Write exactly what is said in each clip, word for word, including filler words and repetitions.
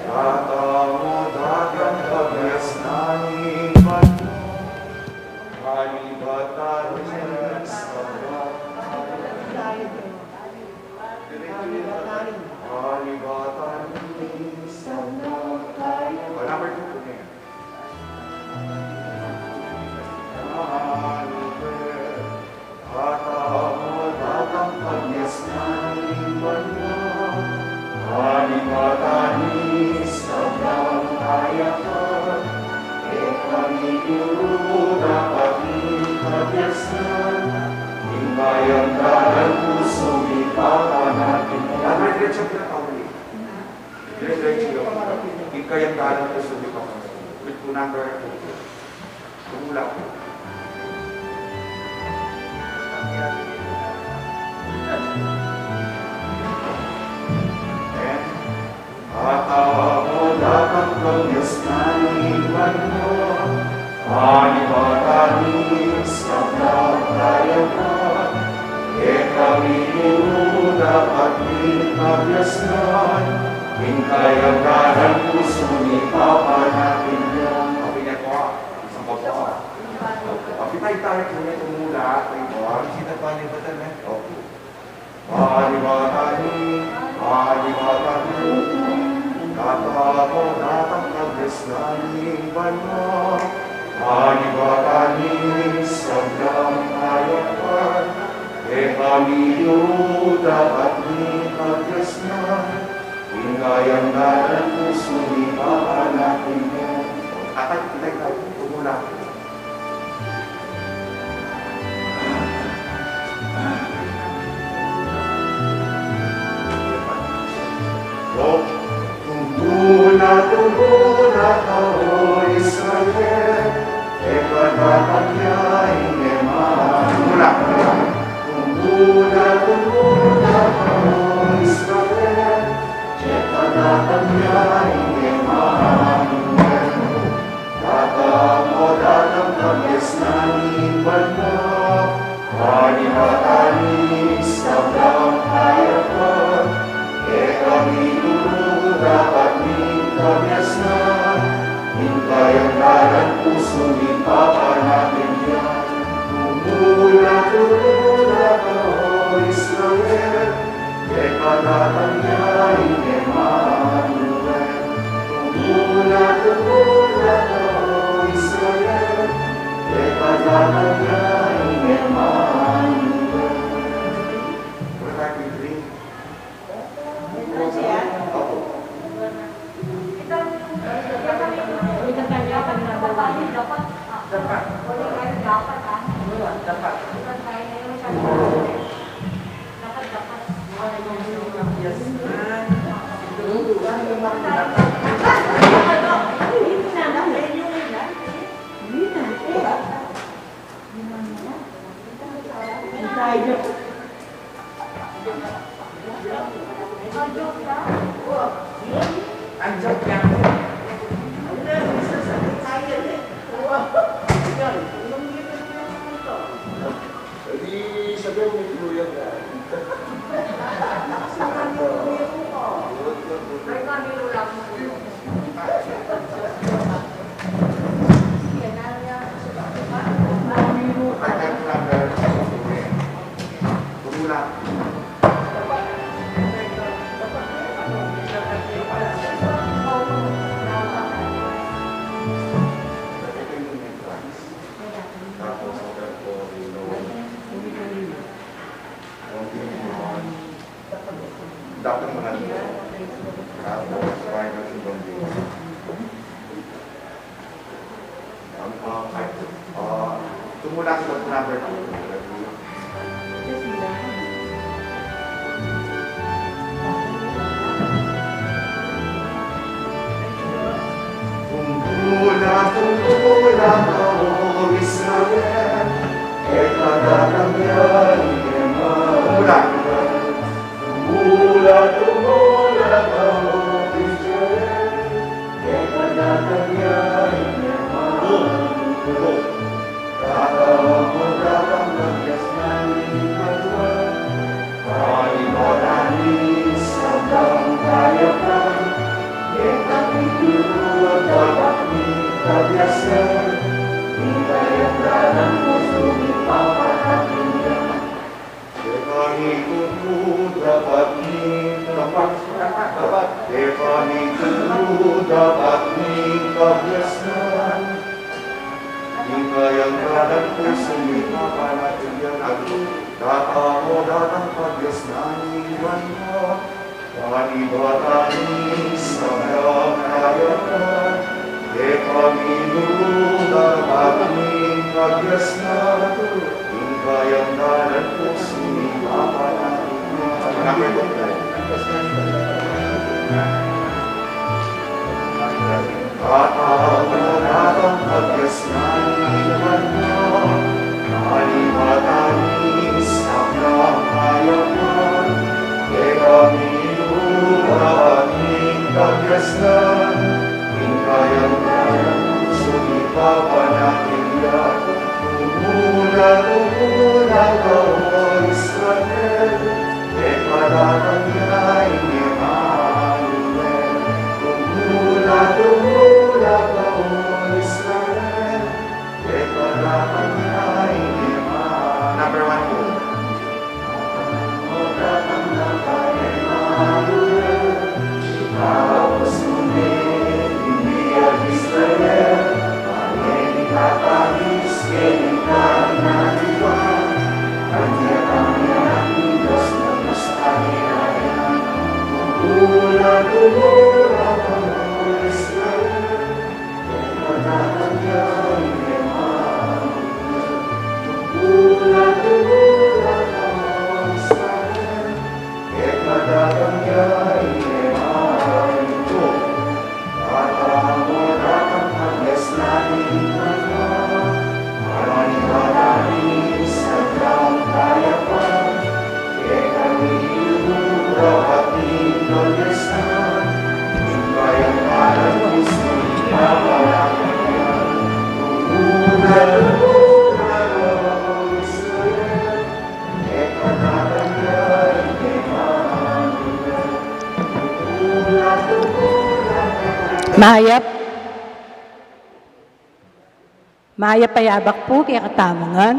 Tata mu datang kabiasnan ning banua, panibatan ning sablang, panibatan ning sablang kaya. O, number two po na yan. Emmanuel, Tata mu datang kabiasnan ning banua, panibatan ning sablang kaya. E kami dulu dapat ning kabiasnan, ing kayang dalan pusu mi papanatin. Number three, check na pa uli. Dire-diretso lang. Ing kayang dalan pusu mi papanatin. Ulit po, number two. Tumula po. Amen. Tata mu datang kabiasnan ning banua, panibatan ning sablang kaya. E kami dulu dapat ning kabiasnan, ing kayang dalan pusu mi papanatin. Sabi niya po, isang po. Kapitay tayo po niya tumula. Kita pa niya ba tayo? Opo. Panibatan ning, panibatan ning, Tata mu datang kabiasnan ning banua, panibatan ning sablang kaya. E kami dulu dapat ning kabiasnan, ing kayang dalan pusu mi papanatin. Atay, itay tayo, tumula. Tumula, tumula ka, o Israel, e ka datang ya ing Emmanuel. Tumula, tumula. Tumula, tumula ka, o Israel, e ka datang ya ing Emmanuel. Tata mu datang kabiasnan ning banua, panibatan ning sablang kaya. E kami dulu dapat ning kabiasnan, ing kayang dalan pusu mi papanatin. Tumula, tumula ka, o Israel, e ka datang ya ing Emmanuel. Tumula, tumula ka, o Israel, e ka datang ya ing Emmanuel. Opo. Dapat. Dapat. Dapat, dapat. Yes, ma'am. Ang joke lang. Edi, sabi mo, may tuluyan ka. Ay, kami, wala akong tuluyan. Dapat mga tapos, may nagsumbang din. Ang, ah, ay, ah, tumula sa number two. Tumula, tumula ka, o Israel, e ka datang ya ing Emmanuel. Tumula. Tumula, tumula ka, o Israel, e ka datang ya ing Emmanuel. Tata mu datang kabiasnan ning banua, panibatan ning sablang kaya. E pamitu dapat ning kabiasnan, ing kayang dalan ku sumipapa na kaya, datang o datang kabiasnan ing banua, panibatan ning sablang kayapan. E pamitu dapat ning kabiasnan, ing kayang dalan ku sumipapa na kaya. Datang o datang kabiasnan ing banua, panibatan ning sablang kayapan. E pamitu dapat ning kabiasnan, ing kayang dalan ku sumipapa na kaya. Tumula, tumula ka, O Israel, e pa datang ya ing Emanuel. Tumula, tumula ka, O Israel, e pa datang ya ing Emanuel. Number one po. Mayap. Mayap a yabak pu kekatamu ngan.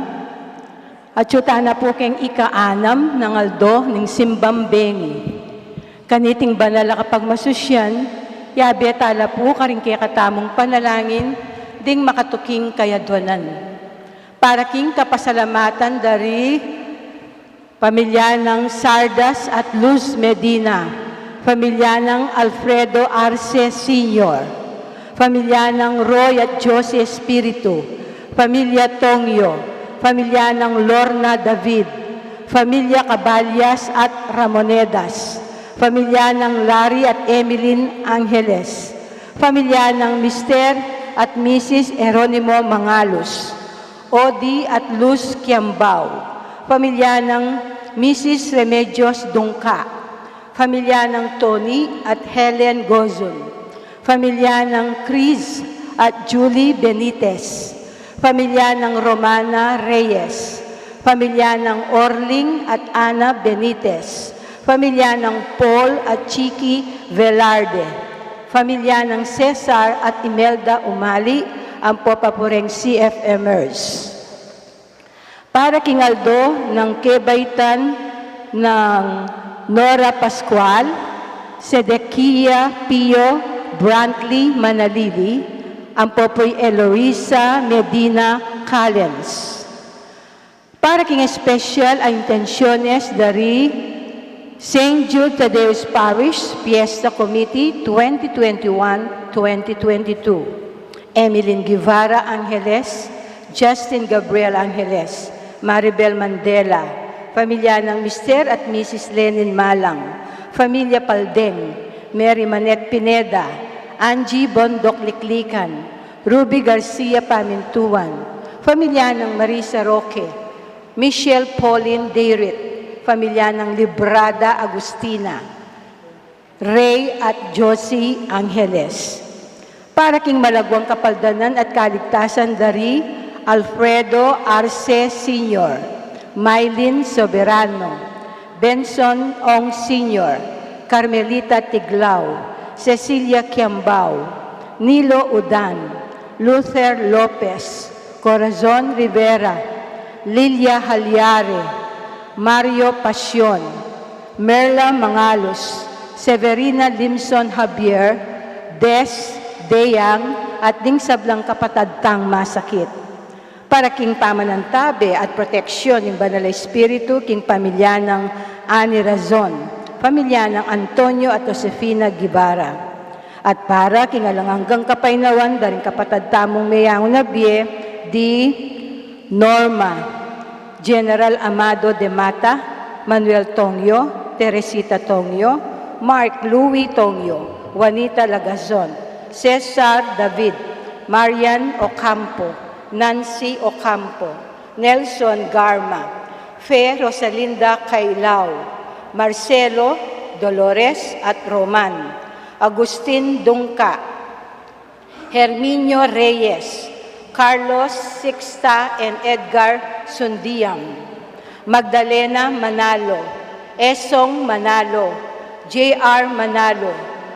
Atyu tana pu keng ika-anam nang aldo ning simbang bengi. Kaniting banal a kapagmasusyan, yabe tala pu karing kekatamung panalangin ding makatuking kayadwanan. Para king kapasalamatan dari pamilya nang Sardas at Luz Medina, pamilya nang Alfredo Arce Senior, pamilya nang Roy at Josie Espiritu, pamilya Tongyo, pamilya nang Lorna David, pamilya Caballas at Ramonedas, pamilya nang Larry at Emeline Angeles, pamilya nang Mister at Missus Jeronimo Mangalos, Odi at Luz Kiambao, pamilya nang Missus Remedios Dungca, pamilya nang Tony at Helen Gozon, pamilya nang Chris at Julie Benitez, pamilya nang Romana Reyes, pamilya nang Orling at Ana Benitez, pamilya nang Paul at Chiki Velarde, pamilya nang Cesar at Imelda Umali, ampo pa pu reng C F Mers. Para king aldo nang kebaitan nang Nora Pascual, Sedekia Pio, Brantley Manalili, ampo pu'y Eloisa Medina Callens. Para king espesyal a intensyones dari Saint Jude Thaddeus Parish Fiesta Committee twenty twenty-one, twenty twenty-two. Emilyn Guevara Angeles, Justin Gabriel Angeles, Maribel Mandela, pamilya nang Mister at Missus Lenin Malang, pamilya Paldeng, Mary Manette Pineda, Angie Bondoc Liklikan, Ruby Garcia Pamintuan, pamilya nang Marisa Roque, Michelle Pauline Dayrit, pamilya nang Librada Agustina, Ray at Josie Angeles. Para king malaguang kapaldanan at kaligtasan dari Alfredo Arce Senior, Mylene Soberano, Benson Ong Senior, Carmelita Tiglao, Cecilia Kiambao, Nilo Udan, Luther Lopez, Corazon Rivera, Lilia Haliare, Mario Pasion, Merla Mangalos, Severina Limson Javier, Des, Deyang, at ding sablang kapatad tang masakit. Para king pamanantabe at proteksyon ning Banal a Espiritu king pamilya nang Ani Razon, pamilya nang Antonio at Josefina Guevara. At para king alang anggang kapaynawan da ring kapatad tamung meyangu na bie, di Norma, General Amado de Mata, Manuel Tongyo, Teresita Tongyo, Mark Louis Tongyo, Juanita Lagazon, Cesar David, Marian Ocampo, Nancy Ocampo, Nelson Garma, Fe Rosalinda Cailao, Marcelo, Dolores at Roman, Agustin Dungca, Herminio Reyes, Carlos Sixta and Edgar Sundiang, Magdalena Manalo, Esong Manalo, J R Manalo,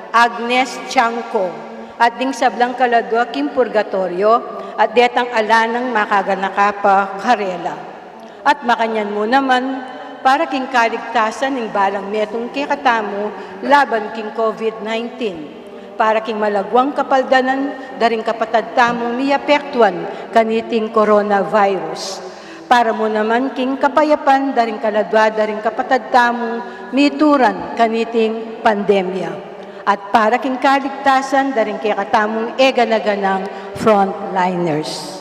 Agnes Chanco, at ding sablang kaladua king purgatoryo, at detang ala nang makaganaka pa karela. At makanyan mu naman, para king kaligtasan ning balang metung kekatamu laban king COVID nineteen, para king malaguang kapaldanan da ring kapatad tamung miapektuan kaniting coronavirus, para mu naman king kapayapan da ring kaladua da ring kapatad tamung mituran kaniting pandemya, at para king kaligtasan da ring kekatamung e gana-ganang frontliners.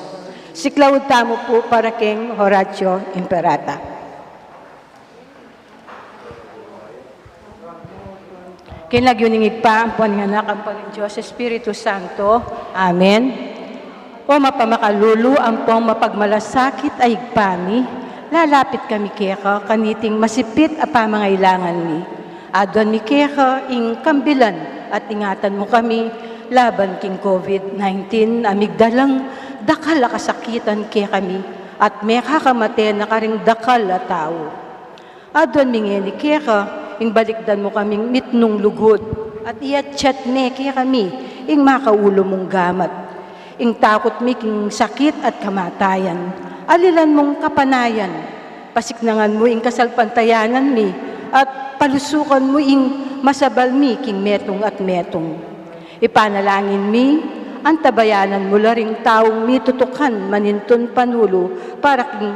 Siklaud tamu pu para king Oratio Imperata. King lagyu ning Ibpa, ampon ning Anak, ampon ning Dios Espiritu Santo. Amen. O mapamakalulu ampon mapagmalasakit a Ibpa mi, lalapit kami keka kaniting masipit a pamangailangan mi. Aduan mi keka ing kambilan at ingatan mu kami laban king COVID nineteen a migdalang dakal a kasakitan kekami at mekakamate na karing dakal a tau. Aduan mi ngeni keka ing balikdan mu kaming mitmung lugud at iatsat me kekami ing makaulu mung gamat. Ing takut mi king sakit at kamatayan, alilan mung kapanayan. Pasiknangan mu ing kasalpantayanan mi, at palusukan mu ing masabal mi king metung at metung. Ipanalangin mi, antabayanan mu la ring taung mitutukan manintun panulu para king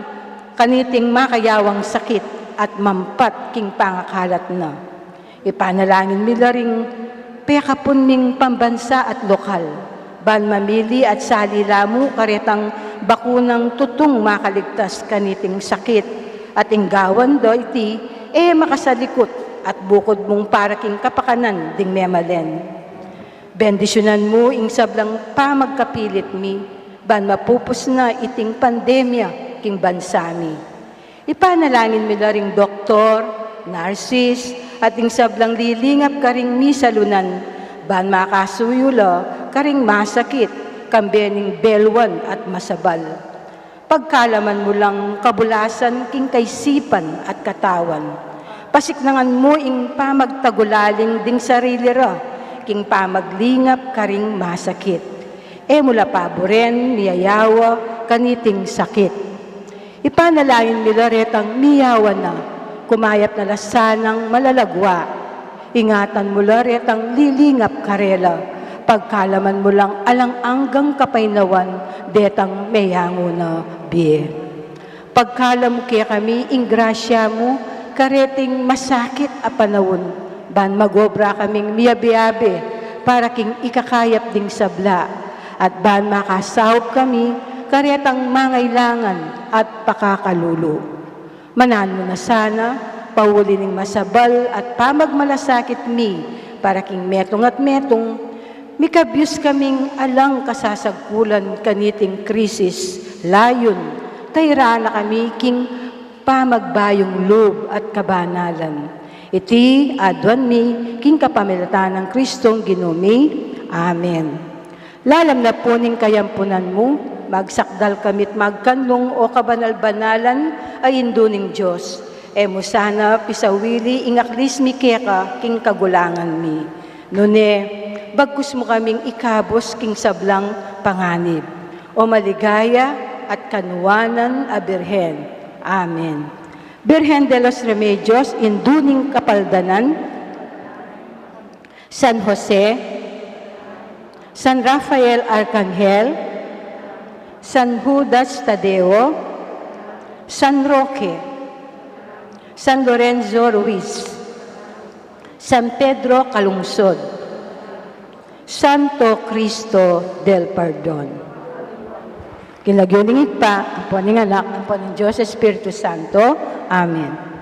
kaniting makayawang sakit at mampat king pangakalat na. Ipanalangin mi la ring pekapun ming pambansa at lokal, ban mamili at sali la mu karetang bakunang tutung makaligtas kaniting sakit, at ing gawan da iti e makasalikut at bukud mung para king kapakanan ding memalen. Bendisyunan mu ing sablang pamagkapilit mi, ban mapupus na iting pandemya king bansa mi. Ipanalangin mi la ring doktor, narsis, at ing sablang lilingap karing misalunan, ban makasuyu la karing masakit, kambe ning belwan at masabal. Pagkalaman mu lang kabulasan king kaisipan at katawan. Pasiknangan mu ing pamagtagulaling ding sarili ra king pamaglingap karing masakit. E mu la paburen miyayawa kaniting sakit. Ipanalangin mi la retang miyawa na, kumayap na la sanang malalagua. Ingatan mu la retang lilingap karela, pagkalaman mu lang alang anggang kapaynawan detang meyangu na bie. Pagkalam mu kekami ing grasya mu kareting masakit a panaun, ban magobra kaming miyabe-abe para king ikakayap ding sabla, at ban makasaup kami karetang mangailangan at pakakalulu. Mananu na sana, pauli ning masabal at pamagmalasakit mi para king metung at metung, mikabyus kaming alang kasasagkulan kaniting krisis, layun, tayra na kami king pamagbayung lub at kabanalan. Iti aduan mi king kapamilatan nang Kristong Ginu mi. Amen. Lalam na pu ning kayampunan mu, magsakdal kami't magkanlung, o kabanal-banalan a Indu ning Dios. E mu sana pisawili ing aklis mi keka king kagulangan mi. Nune, bagkus mu kaming ikabus king sablang panganib, o maligaya at kanuanan a Birhen. Amen. Birhen de los Remedios, Indu ning Kapaldanan, San Jose, San Rafael Arcangel, San Judas Tadeo, San Roque, San Lorenzo Ruiz, San Pedro Calungsod, Santo Cristo del Perdon. King lagyu ning Ibpa, ampo ning Anak, ampo ning Dios Espiritu Santo. Amen.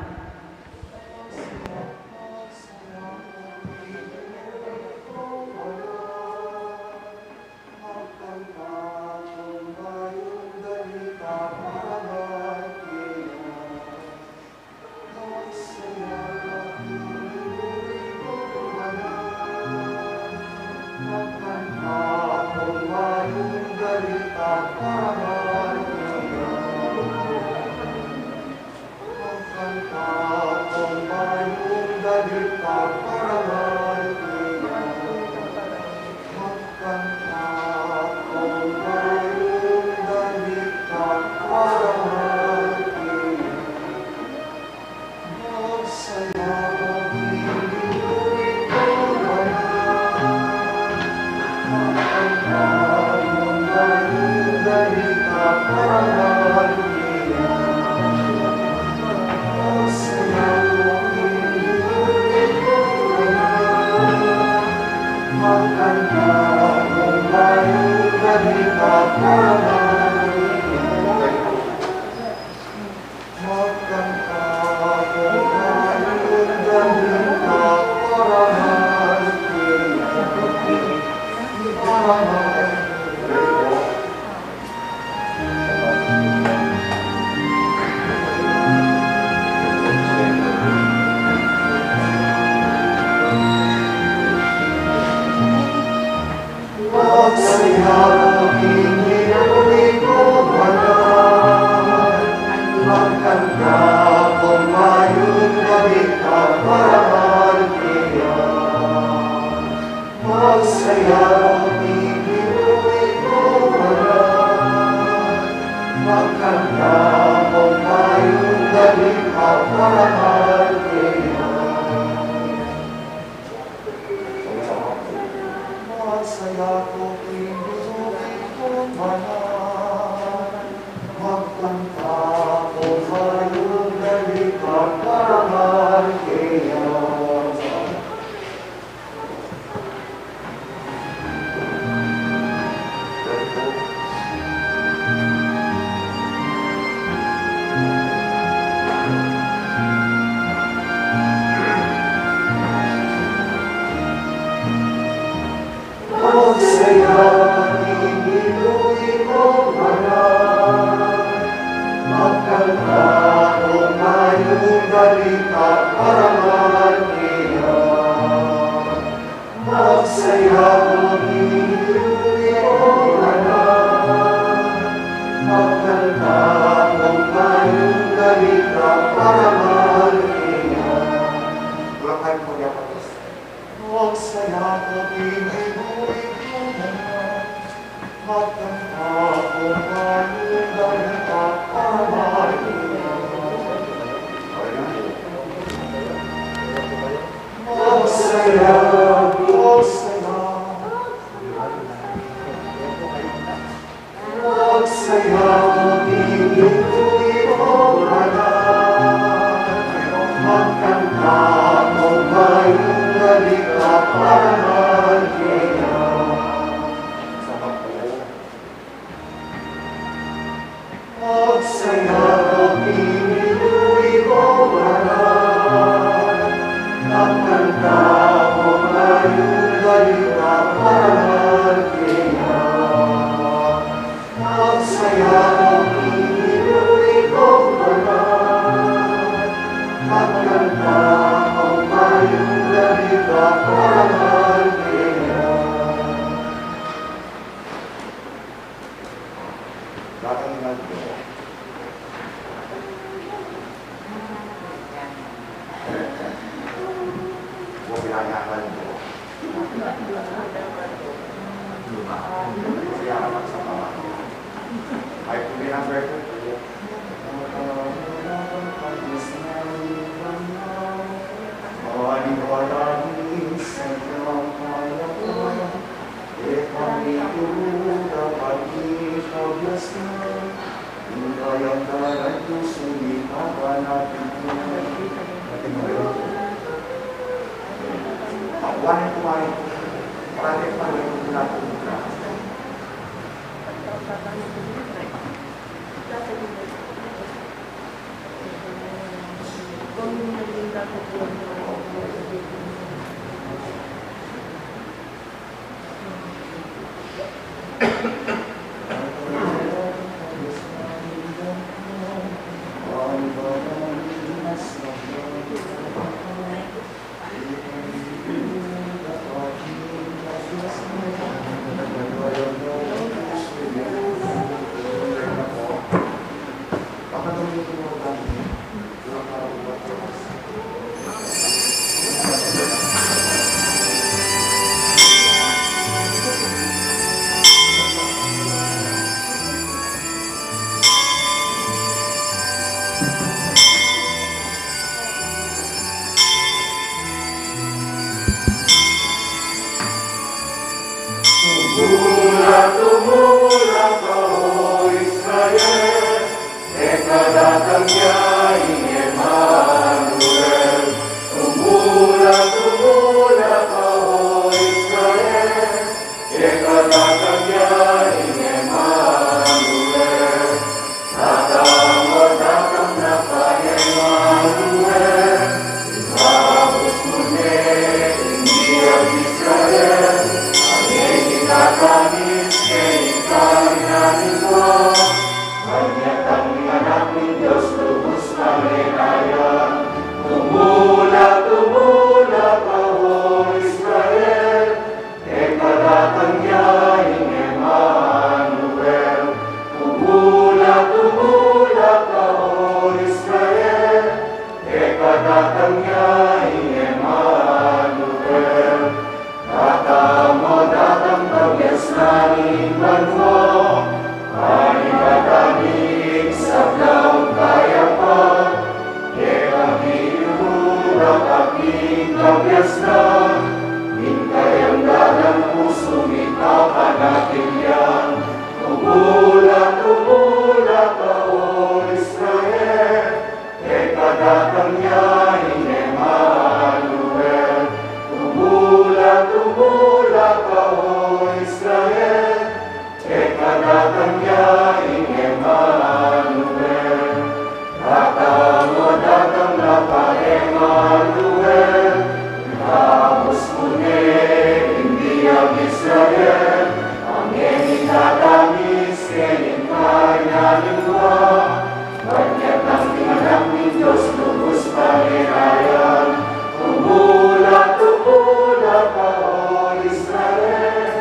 Tumula, tumula ka, o Israel, e ka datang ya ing Emanuel. Tumula, tumula ka, o Israel, e ka datang ya ing Emanuel. Datang, o datang na pa Emanuel, ikabus mu ne ing bie Israel, a ngeni tatamis keni karinan ning lingua. Banua tang ing Anak ning Dios lubus pamelayan. Tumula, tumula ka, o Israel, e ka datang ya ing Emanuel. Tumula, tumula ka, o Israel, e ka datang ya ing Emanuel. Datang, o datang, kabiasnan ning banua, manibatan ing sablang kayapan. Kekami inurak ing kabiasnan, ing kayang dalan pusu mi papanatilian. Tumula, tumula ka, o Israel, e ka datang ya ing Emanuel. Tumula, tumula ka, o Israel, e ka datang ya ing Emanuel. Datang, o datang na pa Emanuel, ikabus mu ne ing bie Israel, a ngeni tatamis keni karinan ning lingua. Banua tang ing Anak ning Dios lubus pamelayan. Tumula, tumula ka, o Israel,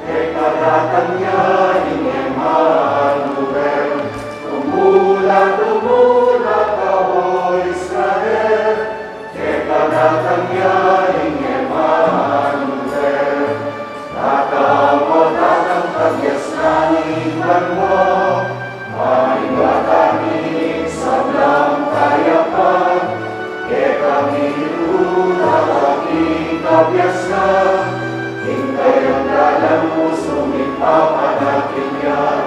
e ka datang ya ing Emanuel. Tumula, tumula ka, o Israel, e ka datang ya ing Emanuel. Datang, o datang, kabiasnan ning banua, manibatan ing sablang kayapan. Kekami inurak ing kabiasnan, ing kayang dalan pusu mi papanatilian.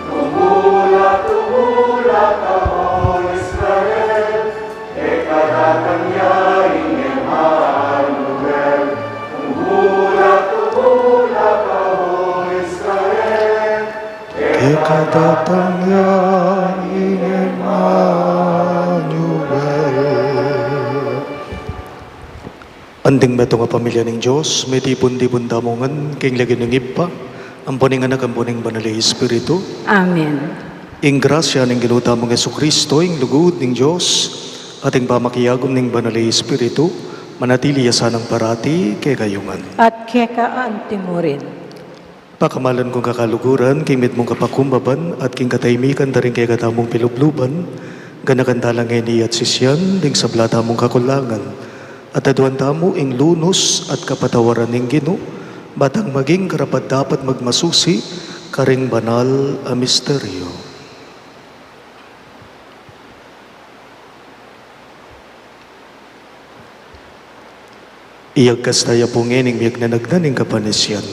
Tumula, tumula ka, o Israel, e ka datang ya ing Emanuel. Tumula, tumula ka, o Israel, e ka datang ya ing Emanuel. Anting metung a pamilya ning Dios, mitipun-tipun tamu ngan king lagyu ning Ibpa, ampo ning Anak, ampo ning Banal a Espiritu. Amen. Ing grasya ning Ginu tamung Jesucristo, ing lugud ning Dios, at ing pamakiagum ning Banal a Espiritu, manatili ya sanang parati kekayu ngan. At keka antimurin. Pakamalan kung kakaluguran, king mitmung kapakumbaban, at king katahimikan da ring kekatamung pilubluban, ganakan tala ngeni at sisian, ding sabla tamung kakulangan, at aduan tamu ing lunus at kapatawaran ning Ginu, ba tang maging karapat-dapat magmasusi karing banal a misteryo. Iyagkas taya pu ngeni ing miyagnanagnan ning kapanisian.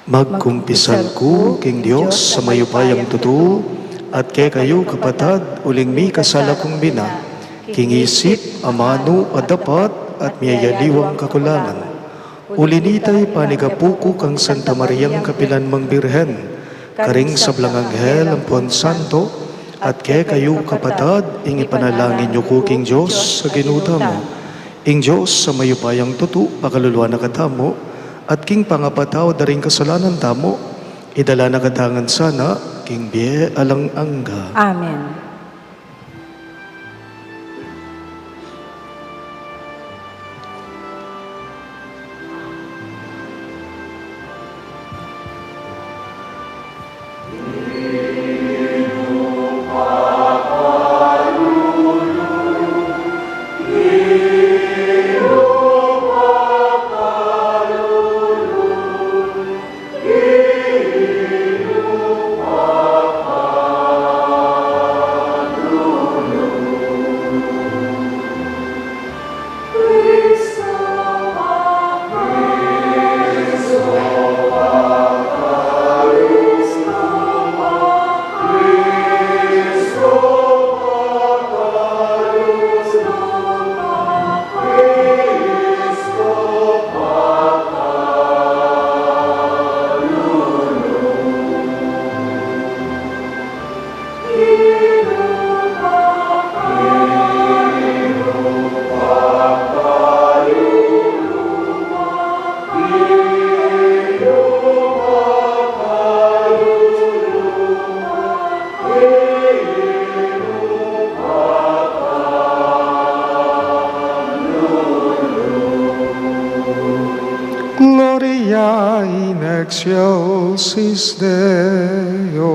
Magkumpisal ku king Dios a mayupayang tutu, at kekayu, kapatad, uling mikasala kung mina, king isip, amanu, at dapat, at miyayaliwang kakulangan. Uli nita, ipanigapu ku kang Santa Mariang kapilan mang Birhen, karing sablang anghel ampon santo, at kekayu, kapatad, ing ipanalangin yu ku king Dios a Ginu tamu. Ing Dios a mayupayang tutu, pakaluluan na katamu, at king pangapatawad da ring kasalanan tamu, idala na katamu ngan sana king bie alang angga. Amen. Gloria in excelsis Deo.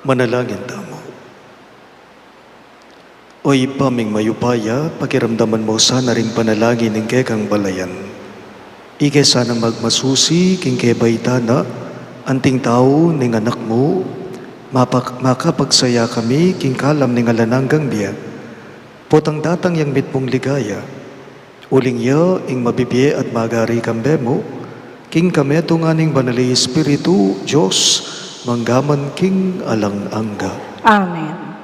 Manalangin tamu. O Ibpa ming mayupaya, pakiramdaman mu sana ring panalangin ning kekang balayan. Ika sanang magmasusi king kebaitan na, anting tau ning Anak mu, mapak-, makapagsaya kami king kalam ning alang anggang bie. Potang datang yang mitmung ligaya, uling ya ing mabibie at magari kambe mu, king kametungan ning Banal a Espiritu, Dios, mangga man king alang angga. Amen.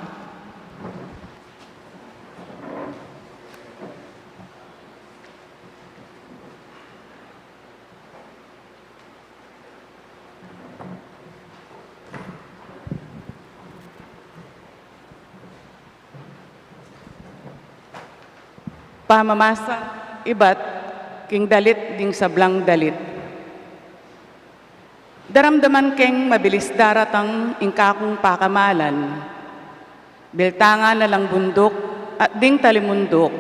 Pamamasa ibat king dalit ding sablang dalit. Daramdaman keng mabilis daratang ing kakung pakamalan. Biltangan na lang bunduk at ding talimunduk,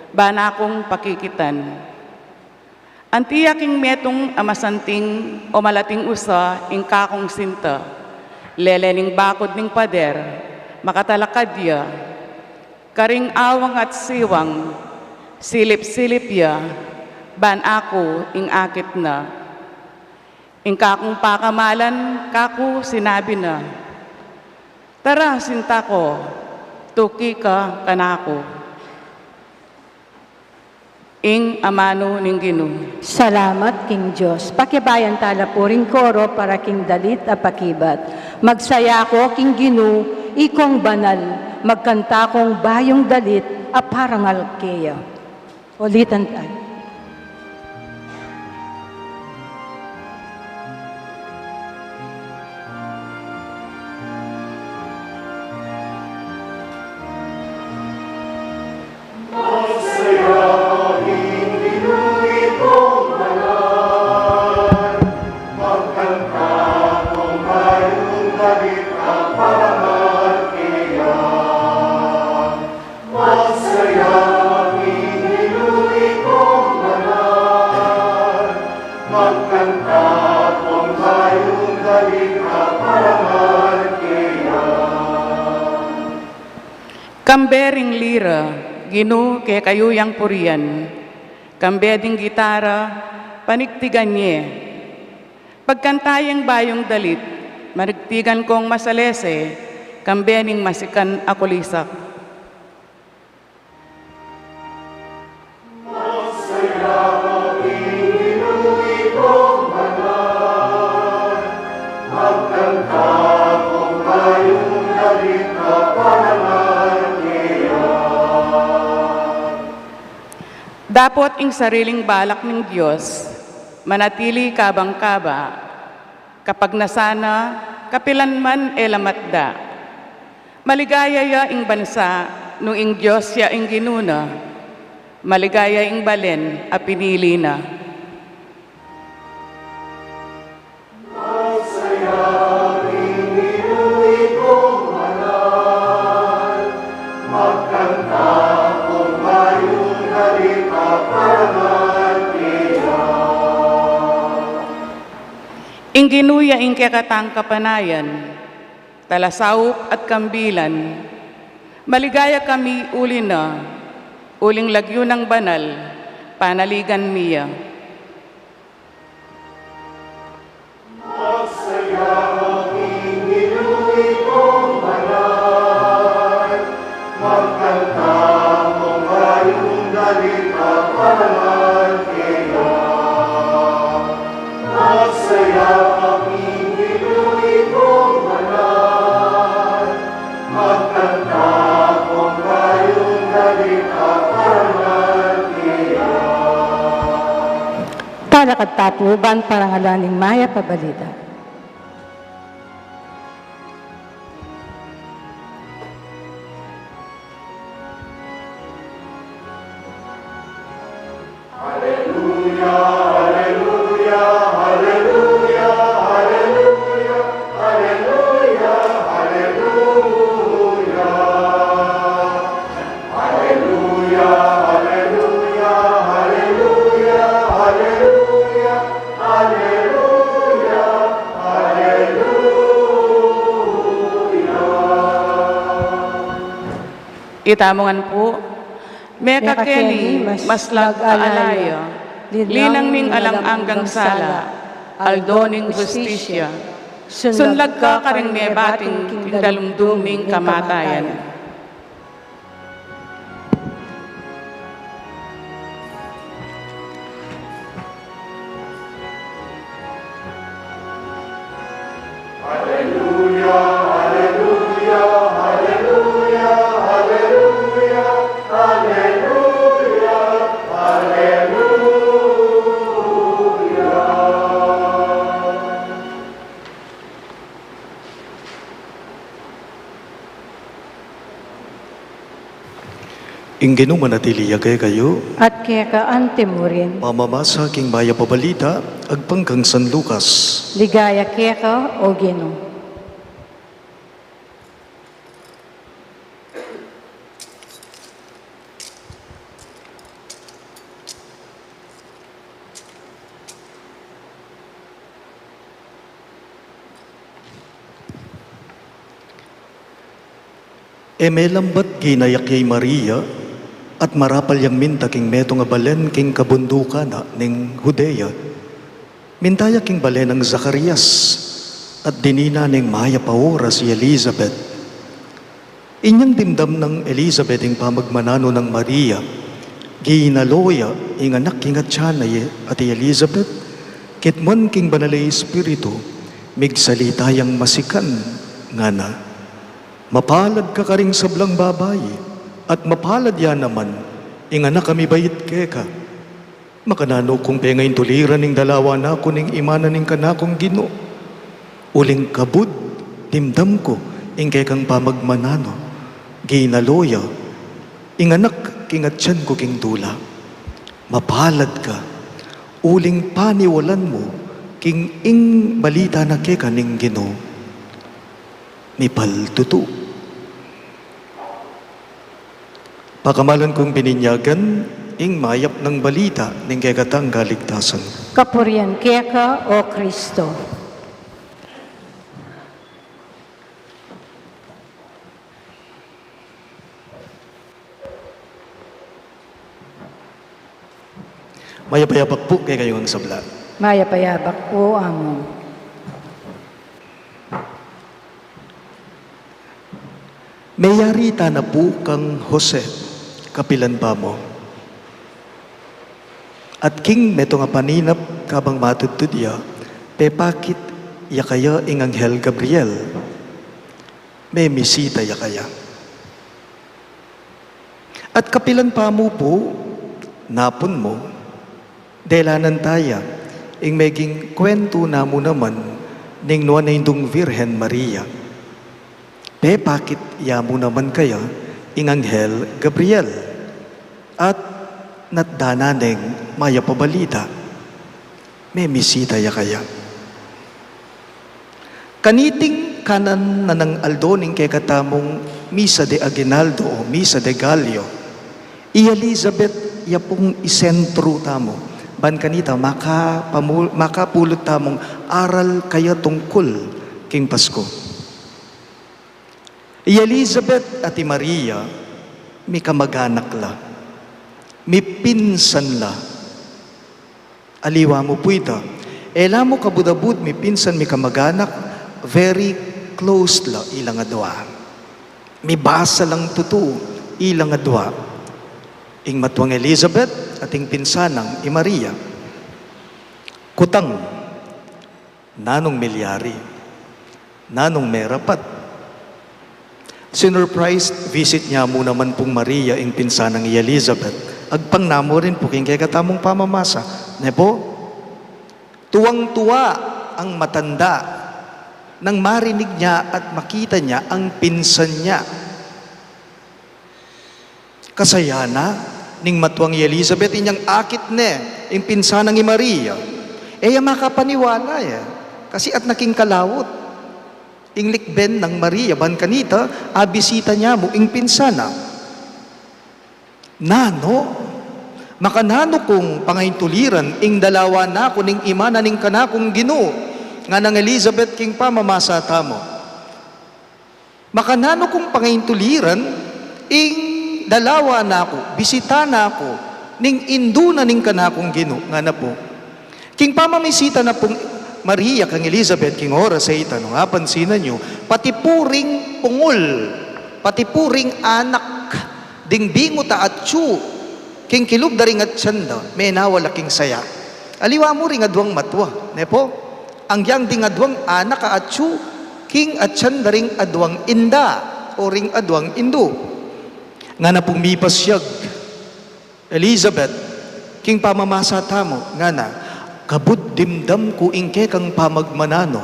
ban akung pakikitan. Anti ya king metung a masanting o malating usa ing kakung sinta, lele ning bakud ning pader, makatalakad ya. Karing awang at siwang, silip-silip ya, ban aku ing akit na. Ing kakung pakamalan kaku sinabi na, "Tara, sinta ko, tuki ka kanaku." Ing amanu ning Ginu. Salamat king Dios. Pakibayan tala pu ring koro para king dalit a pakibat. Magsaya ko king Ginu, ikong banal, magkanta kong bayung dalit a parangal keya. Ulitan tayo. Kambe ring lira, Ginu, kekayu yang purian. Kambe ding gitara, panigtigan ye. Pagkanta yeng bayung dalit, manigtigan kong masalese, kambe ning masikan a kulisak. Dapot ing sariling balak ning Dios, manatili kabang-kaba, kapag nasana, kapilan man e la matda. Maligaya ya ing bansa, nung ing Dios ya ing Ginu na. Maligaya ing balen a pinili na. Ing Ginu ya ing kekatang kapanayan, talasaup at kambilan. Maligaya kami uli na, uling lagyu nang banal, panaligan mi ya. Talakad ta pu ban parangalan ing mayap a balita. Itamu ngan pu, mekakeni, maslag a alaya, linang ning alang anggang sala, aldo ning hustisya, sunlag ka karing mebating king dalumdum ning kamatayan. Ing Ginu manatili ya kekayu. At keka antimurin. Pamamasa king Mayap a Balita agpang kang San Lucas. Ligaya keka, O Ginu. E melambat ginayak ya i Maria, at marapal yang minta king metung a balen king kabundukan na ning Judea. Minta ya king balen nang Zacarias, at dinina ning mayap a oras i Elizabeth. Inyang dimdam nang Elizabeth ing pamagmananu nang Maria, ginalo ya ing anak king atian na, at i Elizabeth, kitmuan king Banal a Espiritu, migsalita yang masikan, ngana: Mapalad ka karing sablang babai, at mapalad ya naman ing anak a mibait keka. Makananu kung pengaintuliran ing dalawa naku ning imanan ning kanakung Ginu? Uling kabud dimdam ku ing kekang pamagmananu, ginalo ya ing anak king atian ku king dula. Mapalad ka, uling paniwalan mu king ing balita na keka ning Ginu mipaltutu. Pakamalan kung bininyagan ing mayap nang balita ning kekatang kaligtasan. Kapurian keka, O Kristo. Mayap a yabak pu kekayu ngang sabla. Mayap a yabak pu, Among. Meyari tana pu kang Jose, kapilan pa mu. At king metung a paninap kabang matudtud ya, pepakit ya kaya ing Anghel Gabriel. Memisita ya kaya. At kapilan pa mu pu, napun mu, delanan taya ing meging kwentu na mu naman ning Nuan a Indung Virgen Maria. Pepakit ya mu naman kaya ing Anghel Gabriel, at natdanan neng mayap a balita. Memisita ya kaya. Kaniting kanan na nang aldo ning kekatamung Misa de Aguinaldo o Misa de Gallo, i Elizabeth ya pung isentru tamu. Ban kanita makapamu-, makapulut tamung aral kaya tungkul king Pasku. I Elizabeth at i Maria, mikamag-anak la, mipinsan la. Aliwa mu pu ita, e la mu kabud-abud mipinsan, mikamag-anak, very close la ilang adwa. Mibasa lang tutu ilang adwa, ing matuang Elizabeth at ing pinsan nang i Maria. Kutang, nanung milyari? Nanung merapat? Sinurprise visit nya mu naman pung Maria ing pinsan nang i Elizabeth. Agpang na mu rin pu king kekatamung pamamasa, ne pu? Tuwang-tuwa ang matanda nang marinig nya at makita nya ang pinsan nya. Kasaya na ning matuang i Elizabeth inyang akit ne ing pinsan nang i Maria. E ya makapaniwala ya, kasi at na king kalaut ing likben nang Maria ban kanita abisita nya mu ing pinsan na. Nanu, makananu kung pangaintuliran ing dalawa naku ning imanan ning kanakung Ginu? Nganang Elizabeth king pamamasa tamu. Makananu kung pangaintuliran ing dalawa naku, bisita naku ning indu na ning kanakung Ginu? Ngana pu. King pamamisita na pung Maria kang Elizabeth king oras a ita, nung apansinan yu, pati pu ring pungul, pati pu ring anak ding bingut a atyu king kilub da ring atian da, menawa la king saya. Aliwa mu ring adwang matua, ne pu? Agyang ding adwang anak a atyu king atian da ring adwang inda o ring adwang indu. Ngana pung mipasyag Elizabeth king pamamasa tamu, ngana, kabud dimdam ku ing kekang pamagmananu.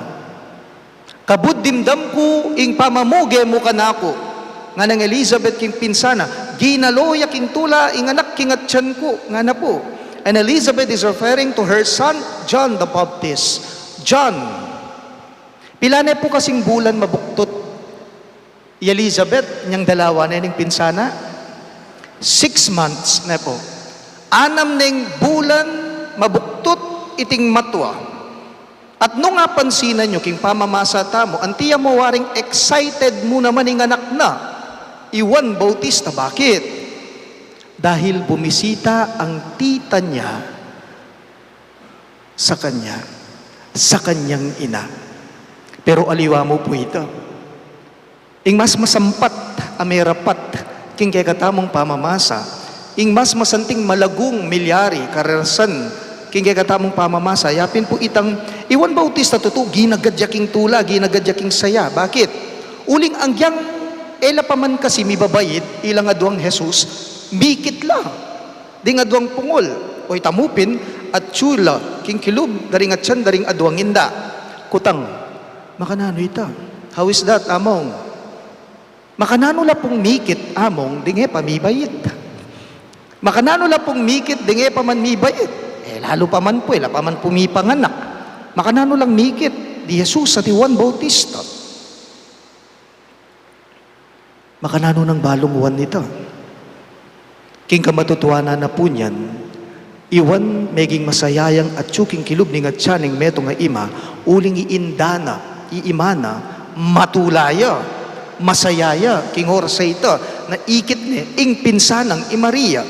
Kabud dimdam ku ing pamamuge mu kanaku. Nganang Elizabeth king pinsan na, Ginalo ya king tula ing anak king atian ku, ngana pu. And Elizabeth is referring to her son, John the Baptist. John, pila ne pu kasing bulan mabuktut i Elizabeth inyang dalawa ne ning pinsan na? Six months ne pu. Anam neng bulan mabuktut iting matua. At nung apansinan yu king pamamasa tamu, anti ya mu waring excited mu naman ing anak na, i Juan Bautista. Bakit? Dahil bumisita ang tita niya sa kanya, sa kanyang ina. Pero aliwa mu pu ita. Ing mas masampat a merapat king kekatamung pamamasa, ing mas masanting malagung milyari karerasan king kekatamung pamamasa, yapin pu itang i Juan Bautista tutu, ginagad ya king tula, ginagad ya king saya. Bakit? Uling anggiyang e la pa man kasi mibabait ilang aduang Jesus, mikit la ding aduang pungul. O ita mu pin, atyu la king kilub da ring atian da ring aduang inda. Kutang, makananu ita? How is that, Among? Makananu la pung mikit, Among, ding e pa mibait? Makananu la pung mikit ding e pa man mibait? E, lalu pa man pu, e la pa man pu mipanganak. Makananu lang mikit di Jesus at i Juan Bautista? Makananu nang balung Juan ita? King kamatutuanan na pu niyan, i Juan meging masaya yang atyu king kilub ning atian ning metung a ima, uling i inda na, i ima na, matula ya, masaya ya king oras a ita na ikit ne ing pinsan nang i Maria.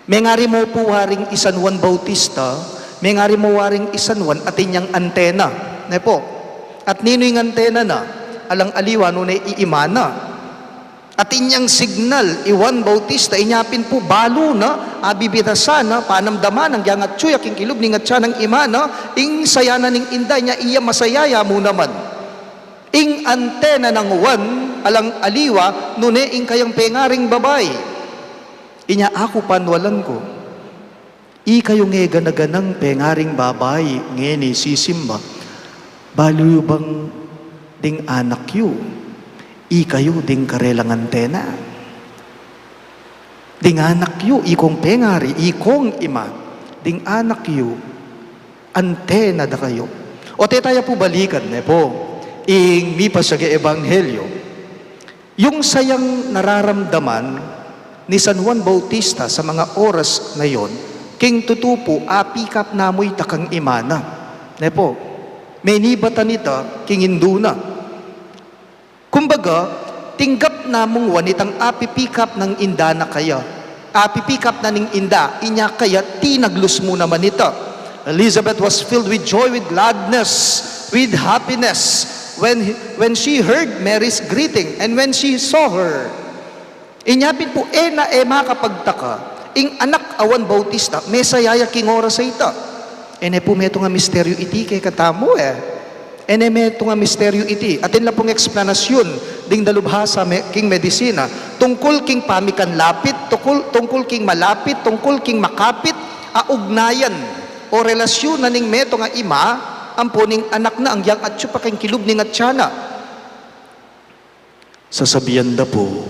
Mengari mu pu waring i San Juan Bautista, mengari mu waring i San Juan atin yang antena, ne pu? At ninu ing antena na? Alang aliwa nune i ima na. Atin yang signal i Juan Bautista, inya pin pu balu na, abibitasan na, panamdaman, anggiyang atyu ya king kilub ning atian nang ima na, ing saya na ning inda, inya iya masaya ya mu naman. Ing antena nang Juan, alang aliwa nune ing kayang pengaring babai. Inya aku panwalan ku, ikayung e gana-ganang pengaring babai ngeni sisimba, balu yu bang ding anak yu, ikayu ding karelang antena? Ding anak yu, ikong pengari, ikong ima, ding anak yu, antena da kayu. O te taya pu balikan ne pu ing mipasagang ebanghelyo. Yung sayang nararamdaman ni San Juan Bautista sa mga oras na yon, king tutu pu, a-pick up na mu ita kang ima na. Ne pu? Menibatan ita king indu na. Kumbaga, tinggap na mung Juan itang a-pick up nang inda na kaya. A-pick up na ning inda, inya kaya tinaglus mu naman ita. Elizabeth was filled with joy, with gladness, with happiness when, when she heard Mary's greeting and when she saw her. Inya pin pu, e na e makapagtaka ing anak a Juan Bautista, mesaya ya king oras a ita. E ne pu metung a misteryu iti kekatamu e. E ne metung a misteryu iti. Atin la pung eksplanasyun ding dalubhasa me-, king medisina tungkul king pamikanlapit, tungkul, tungkul king malapit, tungkul king makapit a ugnayan o relasyun na ning metung a ima ampo ning anak na anggiyang atyu pa king kilub ning atian na. Sasabian da pu,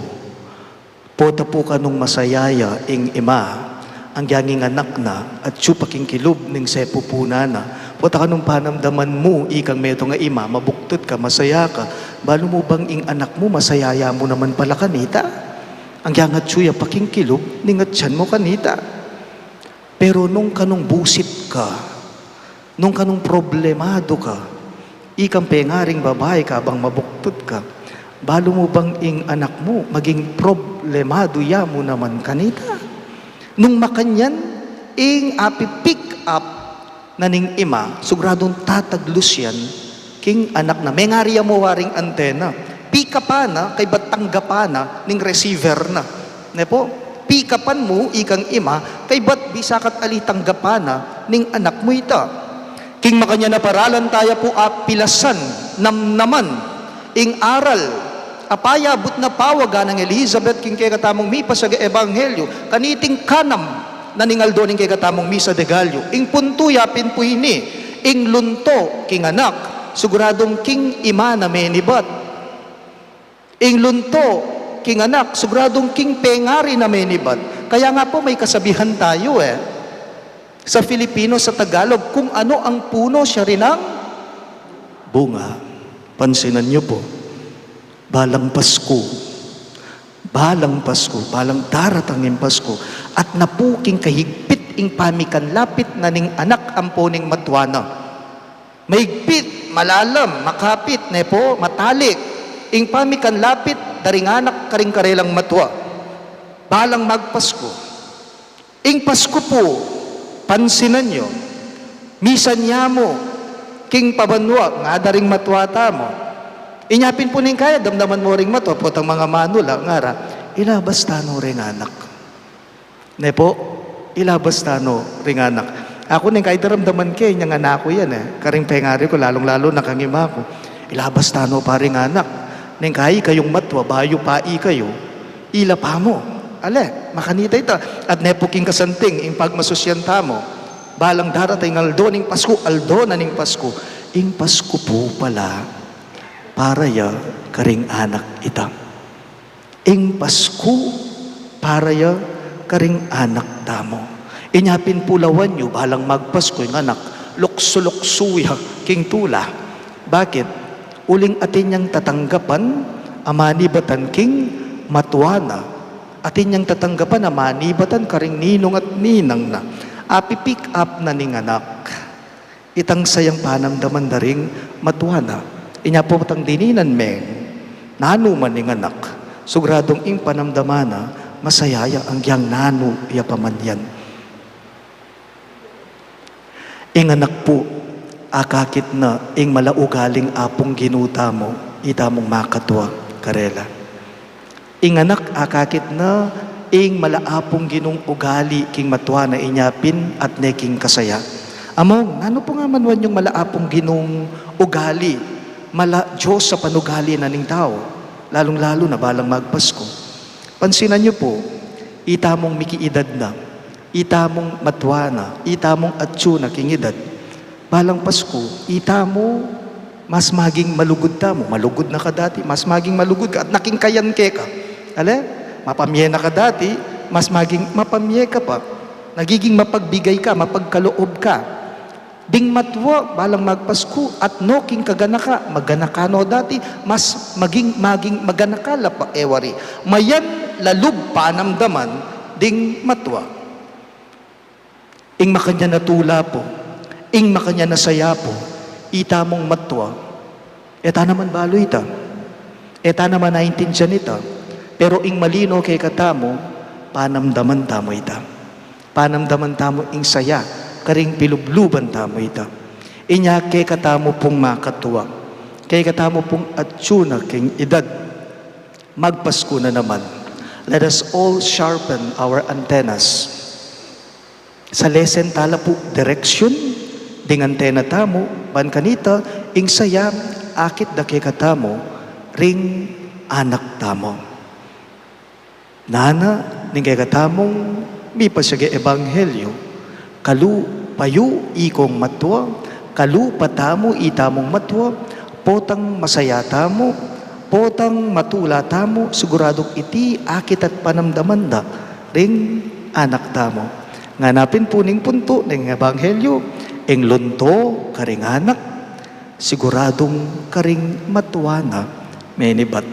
pota pu kanung masaya ya ing ima, anggiyang ing anak na atyu pa king kilub ning sepupunan na. Pota kanung panamdaman mu, ikang metung a ima, mabuktut ka, masaya ka, balu mu bang ing anak mu masaya ya mu naman pala kanita? Anggiyang atyu ya pa king kilub ning atian mu kanita. Pero nung kanung busit ka, nung kanung problemadu ka, ikang pengaring babai, kabang mabuktut ka, balu mu bang ing anak mu maging problemadu ya mu naman kanita? Nung makanyan ing api-pick up na ning ima, siguradung tataglus yan king anak na. Mengari ya mu waring antena. Pick up na, kaybat tanggapan na ning receiver na. Ne pu? Pick up mu ikang ima, kaybat bisa ka't ali tanggapan na ning anak mu ita. King makanyan a paralan taya pu apilasan, namnaman, ing aral a payabut na pawagan nang Elizabeth king kekatamung mipasagang ebanghelyo, kaniting kanam na ning aldo ning kekatamung misa de Gallo. Ing puntu ya pin pu ini, ing lunto king anak, siguradung king ima na menibat. Ing lunto king anak, siguradung king pengari na menibat. Kaya nga po may kasabihan tayo eh. Sa Filipino, sa Tagalog, kung ano ang puno, siya rin ang bunga. Pansinan niyo po, balang Pasko, balang Pasko, balang daratang ing Pasko, at napuking kahigpit ing pamikanlapit na ning anak ampo ning matua na. Maigpit, malalam, makapit, ne po, matalik ing pamikanlapit da ring anak karing karelang matua. Balang magpasko. Ing Pasko po, pansinan yo, misan ya mu king pabanua, ngada ring matua tamu. Inya pin po ning kaya, damdaman mo ring matua, potang mangamanu la, ngara, ilabas tanu ring anak. Ne po, ilabas tanu ring anak. Aku ning kaya daramdaman ke, inyang anak ku yan eh. Karing pengari ku, lalung-lalu na kang ima ku. Ilabas tanu pa ring anak. Ning kaya kayung matua, bayu pa i kayu. Ila pa mu. Ale, makanita ita. At ne po king kasanting, ing pagmasusyan tamu. Balang daratang aldo ning Pasko, aldo na ning Pasko. Ing Pasko po pala, para ya karing anak ita. Ing Pasko, para ya karing anak tamu. Inya pin po lawan yu, balang magpasko ing anak, luksu-luksu ya king tula. Bakit? Uling atin yang tatanggapan a manibatan king matua na. Atin yang tatanggapan a manibatan karing ninung at ninang na. Api-pick up na ning anak. Itang sayang panamdaman da ring matua na. Inya po potang dininan meng nanu man ing anak, siguradung ing panamdaman na masaya ya, agyang nanu ya pa man yan. Ing anak po, akakit na ing mala ugaling Apung Ginu tamu, itamung makatua karela. Ing anak, akakit na ing mala Apung Ginung ugali king matua na, inya pin at ne king kasaya. Among, nanu po nga manuan yung mala Apung Ginung ugali, mala Dios a panugali na ning tau, lalung-lalu na balang magpasko? Pansinan yu po, itamung mikiidad na, itamung matua na, itamung atsu na king idad, balang Pasko, itamu mas maging malugud tamu. Malugud na ka dati, mas maging malugud ka. At naking kayan keka. Ale? Mapamye na ka dati, mas maging mapamye ka pa. Nagiging mapagbigay ka, mapagkaloob ka. Ding matua, balang magpasko, at no king kaganaka, maganaka no dati, mas maging, maging maganaka la pa e wari. Mayan lalub panamdaman ding matua. Ing makanyan a tula po, ing makanyan a saya po, itamung matua, e ta naman balu ita, e ta naman aintindian ita, pero ing malino kekatamu, panamdaman tamu ita. Panamdaman tamu ing saya, karing pilubluban tamu ita. Inya kekatamu pung makatua, kekatamu pung atsu na king idad, magpasko na naman. Let us all sharpen our antennas. Salesen tala pu direksyun ding antena tamu, ban kanita, ing saya akit da kekatamu ring anak tamu. Nana, ning kekatamung mipasiag a ebanghelyo, kalupa yu ikong matua, kalupa tamu itamung matua, potang masaya tamu, potang matula tamu, siguradung iti akit at panamdaman da ring anak tamu. Ngana pin pu ning puntu ning ebanghelyo, ing lunto karing anak, siguradung karing matua na menibat.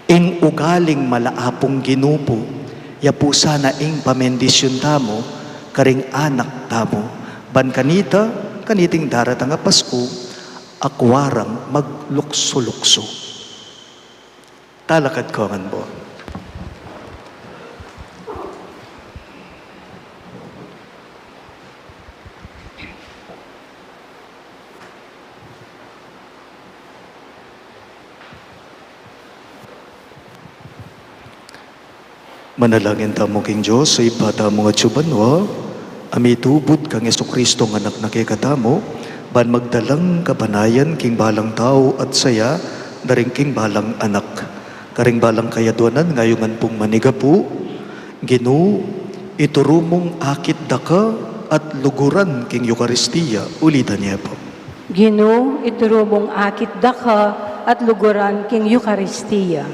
Ing ugaling mala Apung Ginu pu, ya pu sana ing pamendisyun tamu karing anak tamu, ban kanita, kaniting daratang a Pasku, akua rang magluksu-luksu. Talakad ko ngan pu. Manalangin tamu king Dios, a Ibpa tamu atsu banua, a mitubud kang Jesucristo a Anak na kekatamu, ban magdalang kapanayan king balang tau at saya da ring king balang anak. Karing balang kayadwanan ngayungan pung manigapu, Ginu, ituru mung akit da ka at luguran king Eukaristia. Ulitan ye pu. Ginu, ituru mung akit da ka at luguran king Eukaristia.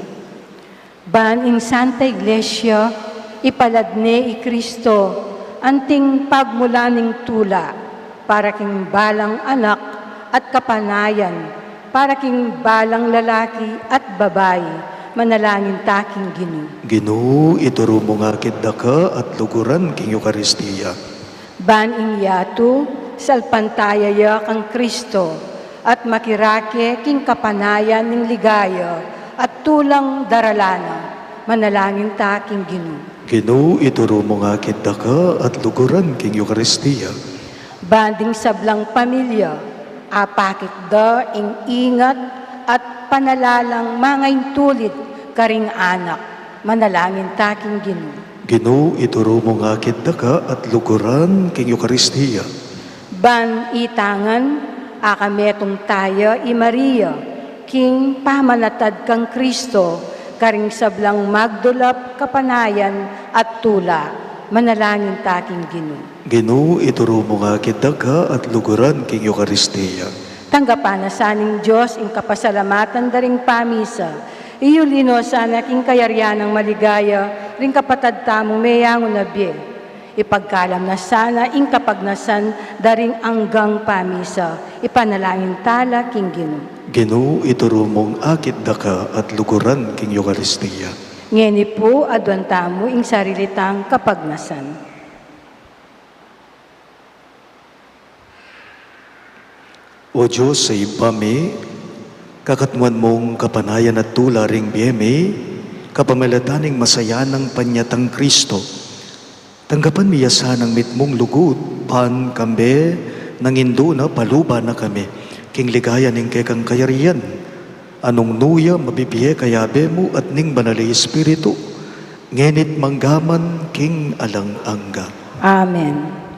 Ban ing Santa Iglesia, ipalad ne i Kristo, anting pagmulan ning tula, para king balang anak at kapanayan, para king balang lalaki at babai, manalangin ta king Ginu. Ginu, ituru mu ngakit daka at luguran king Eukaristia. Ban ing yatu, salpantaya ya kang Kristo, at makirake king kapanayan ning ligaya at tulang daralan na, manalangin ta king Ginu. Ginu, ituru mu ngakit daka at luguran king Eukaristia. Ban ding sablang pamilya, apakit da ing ingat at panalalang mangaintulid karing anak, manalangin ta king Ginu. Ginu, ituru mu ngakit daka at luguran king Eukaristia. Ban itangan, akametung taya i Maria, king pamanatad kang Kristo, karing sablang magdulap kapanayan at tula, manalangin ta king Ginu. Ginu, ituru mu ngakit daka at luguran king Eukaristia. Tanggapan na sa ning Dios ing kapasalamatan da ring pamisa. Iyuli no sana king kayarian nang maligaya ring kapatad tamung meyangu na bie. Ipagkalam na sana ing kapagnasan da ring anggang pamisa. Ipanalangin tala king Ginu. Ginu, ituru mung akit daka at luguran king Eukaristia. Ngeni pu, aduan tamu ing sarili tang kapagnasan. O Dios a Ibpa mi, kakatmuan mung kapanayan at tula ring bie mi, kapamilatan ning masayanang panyatang Kristo. Tanggapan mi ya sanang mitmung lugud, ban kambe nang indu na paluban na kami king ligaya ning kekang kayarian, a nung nu ya mabibie kayabe mu at ning Banal a Espiritu, ngeni't manggaman king alang angga. Amen.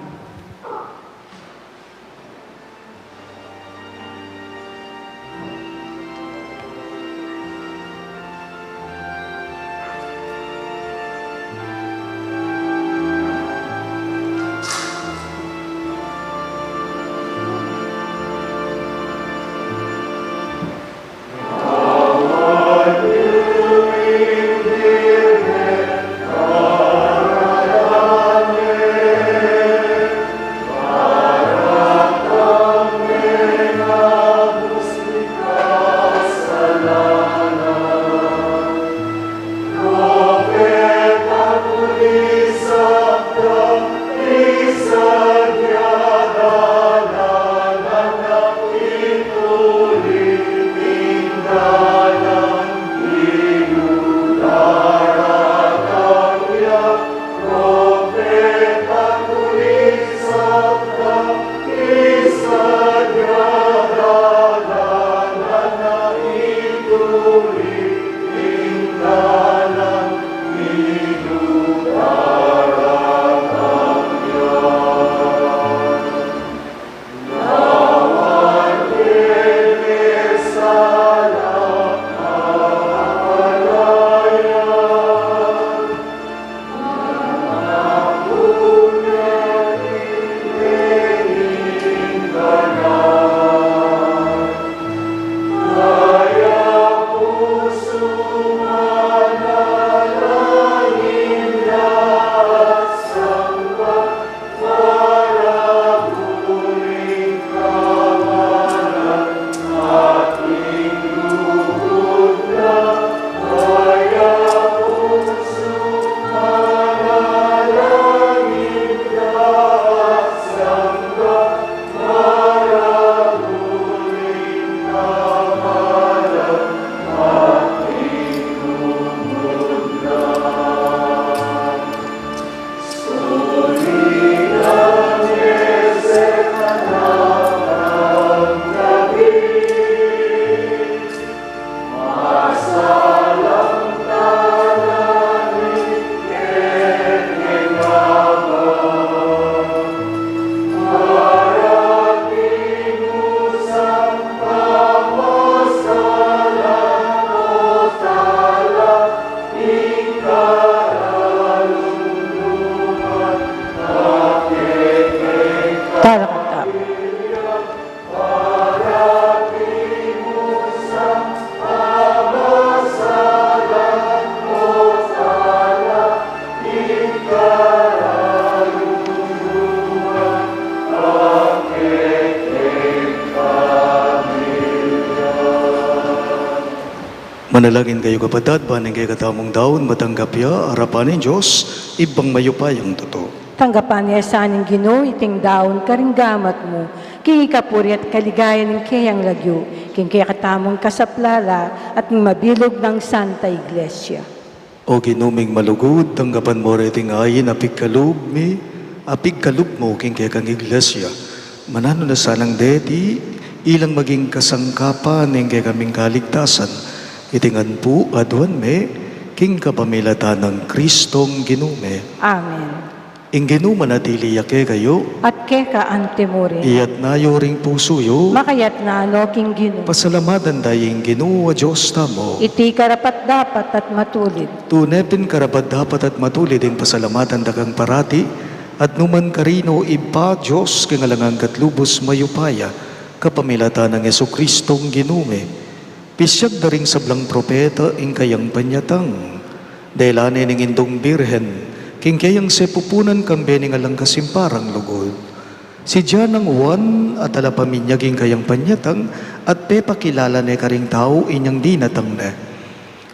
Manalangin kayu, kapatad, ban ing kekatamung daun matanggap ya arapan ning Dios, Ibpang mayupayang tutu. Tanggapan na sa ning Ginu iting daun karing gamat mu, king ikapuri at kaligayan ning keyang lagyu, king kekatamung kasaplalan at ning mabilug nang Santa Iglesia. O Ginu ming malugud, tanggapan mu reting ain a pigkalub mi, a pigkalub mu king kekang Iglesia. Mananu na sanang deti, ilang maging kasangkapan ning kekaming kaligtasan, iti ngan pu aduan mi, king kapamilatan nang Kristong Ginu mi. Amen. Ing Ginu manatili ya kekayu. At keka antimurin. Iyatna yu ring pusu yu. Makayatna no king Ginu. Pasalamatan da ing Ginu a Dios tamu. Iti karapat-dapat at matulid. Tune pin karapat-dapat at matulid ing pasalamatan da kang parati, at numan karino Ibpa, Dios king alang angga at lubus mayupaya, kapamilatan nang Jesucristong Ginu mi. Pisyag da ring sablang propeta ing kayang panyatang. Dela ne ning Indung Birhen, king keyang sepupunan kambe ning alang kasimparang lugud. Sidya nang Juan a talapaminyag ing kayang panyatang, at pepakilala ne karing tau inyang dinatang ne.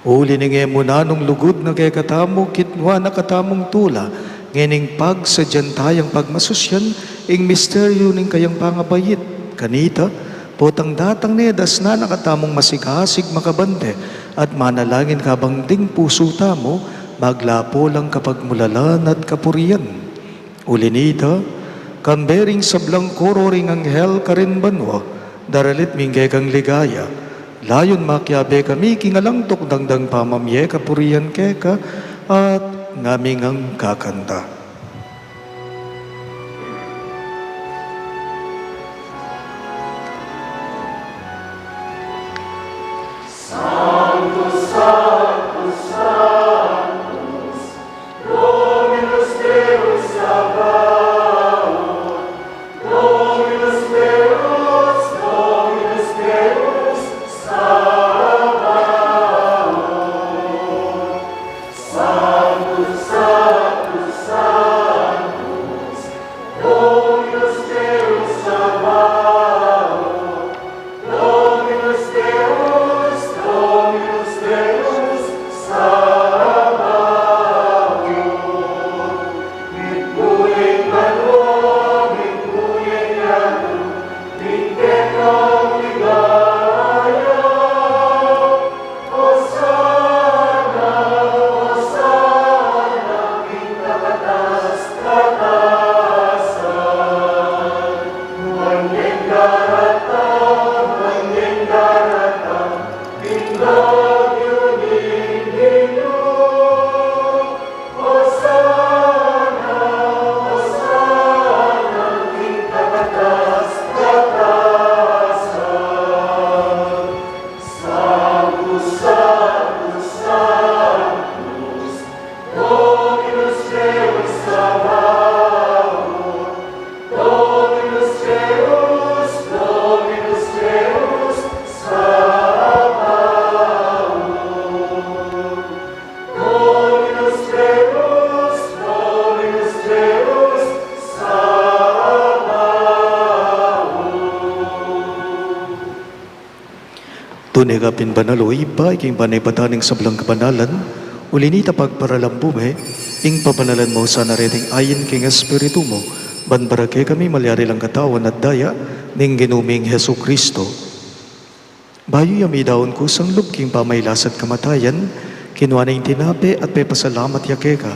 Uli ning e mu nanung lugud na kekatamu, kinua na katamung tula, ngening pagsadyan tayang pagmasusyan ing misteryu ning kayang pangabait. Kanita, potang datang ne, dasnan na katamung masigasig makabante, at manalangin kabang ding pusu tamu maglapu lang kapagmulalan at kapurian. Uli nita, kambe ring sablang koro ring anghel karin banua, daralit mi ing kekang ligaya. Layun makiabe kami king alang tuknang dang pamamie kapurian keka, at ngaming kakanta. Sanctus, Sanctus, Sanctus, Dominus Deus Sabaoth, Dominus Deus, Dominus Deus Sabaoth. Sanctus, Sanctus, Sanctus, Dominus Deus Sabaoth, Dominus Deus, Dominus Deus Sabaoth. Mipuli ing banua, mipuli ing yatu, ing kekang ligaya. Osana, Osana king kakatas-katasan. Nuan ing daratang, nuan ing daratang, ing lagyu ning Ginu. Osana, Osana king kakatas-katasan. Sanctus, Sanctus, Sanctus, Dominus Deus Sabaoth, Dominus Deus, Dominus Deus Sabaoth, Dominus Deus, Dominus Deus Sabaoth. Tune ka pin banal, O Ibpa, king panibatan ning sablang kabanalan, uli nita pagparalambu me ing pabanalan mu sana reting ain king Espiritu mu, ban para kekami malyari lang katawan at daya ning Ginu ming Jesucristo. Bayu ya midaun kusang lub king pamailas at kamatayan, kinua ne ing tinape at pepasalamat ya keka.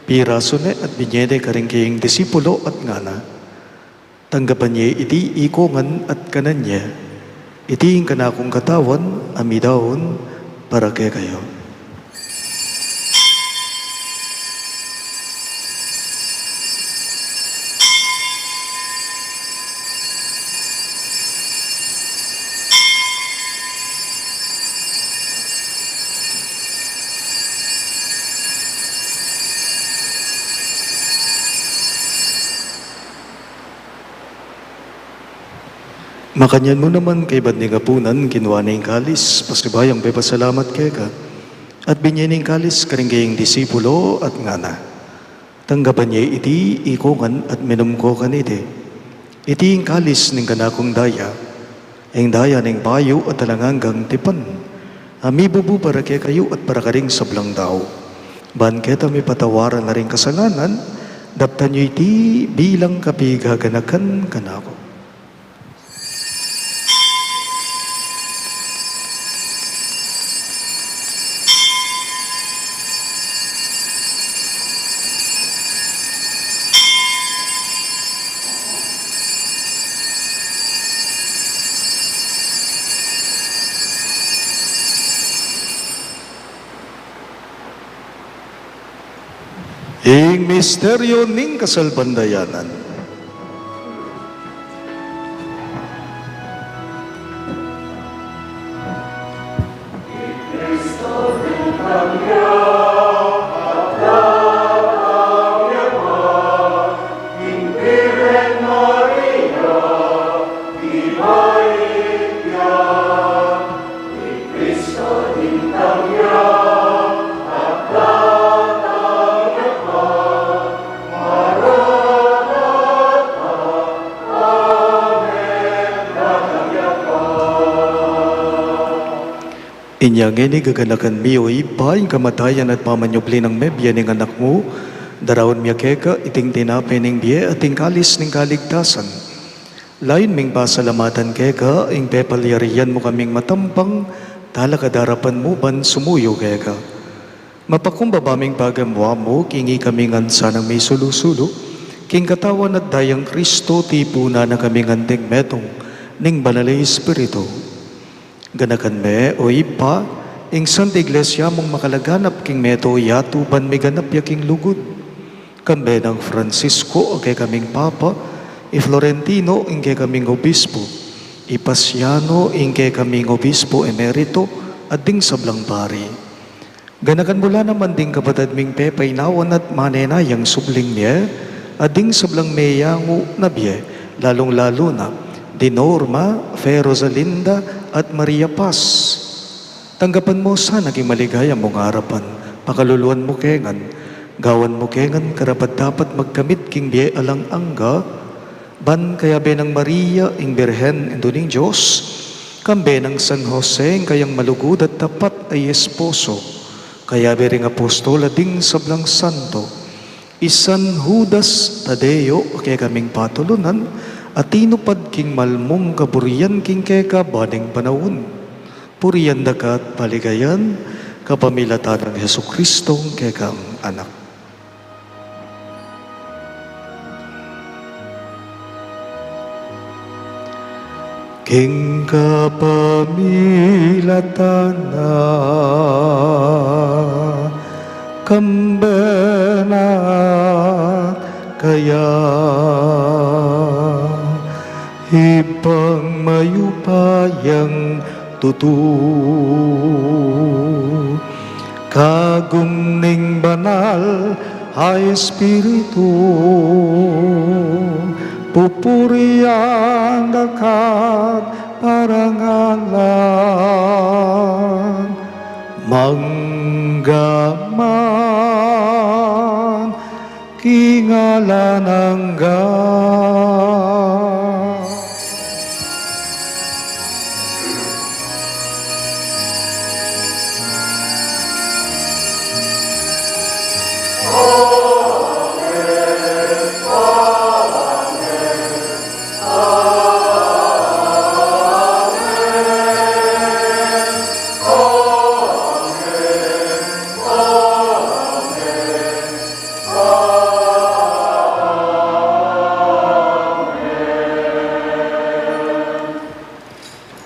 Pirasu ne at binye ne karing kayang disipulo at ngana: Tanggapan ye iti ikongan at kanan ye. Iti ing kanakung katawan a midaun para kekayu. Makanyan mu naman kaibat ning apunan, kinua ne ing kalis, pasibayung pepasalamat keka, at binye ne ing kalis karing kayang disipulo at ngana: Tanggapan ye iti ikongan at minum ko kaniti. Iti ing kalis ning kanakung daya, ing daya ning bayu at alang anggang tipan, A mibubu para kekayu at para karing sablang tau. Ban keta mipatawaran la ring kasalanan, daptan yu iti bilang kapigaganakan kanaku. Ing misteryu ning kasalpantayanan. Inya ngeni gaganakan mi, o Ibpa, ing kamatayan at pamanyubli nang mebie ning Anak mu, daraun mi keka iting tinape ning bie at ing kalis ning kaligtasan. Layun ming pasalamatan keka ing pepalyarian mu kaming matampang talakad arapan mu ban sumuyu keka. Mapakumbaba ming pagamuan mu king ikami ngan sanang misulu-sulu king katawan at dayang Kristo, tipunan na kami ngan deng metung ning Banal a Espiritu. Ganakan me, o Ibpa, ing Santa Iglesia mung makalaganap king meto yatu ban miganap ya king lugud. Kambe nang Francisco a kekaming Papa, i Florentino ing kekaming Obispo, i Pasiano ing kekaming Obispo Emerito, at ding sablang pari. Ganakan mu la naman ding kapatad ming pepainawan at manenayang subling mie, at ding sablang meyangu na bie, lalung-lalu na di Norma, Fe Rosalinda, at Maria Paz. Tanggapan mu sana king maligaya mung arapan, pakaluluan mu ke ngan, gawan mu ke ngan karapat-dapat magkamit king bie alang angga, ban kayabe nang Maria ing Birhen, Indu ning Dios, kambe nang San Jose ing kayang malugud at tapat a esposo, kayabe ring apostol a ding sablang santo, i San Judas Tadeo a kekaming patulunan, a tinupad king malmung kaburian king keka ban ning panaun. Purian da ka at paligayan kapamilatan nang Jesucristo a kekang Anak. King kapamilatan na, kambe na kaya, Ibpang mayupayang tutu, kagum ning Banal a Espiritu, pupurian da ka at parangalan, mangga man king alang angga.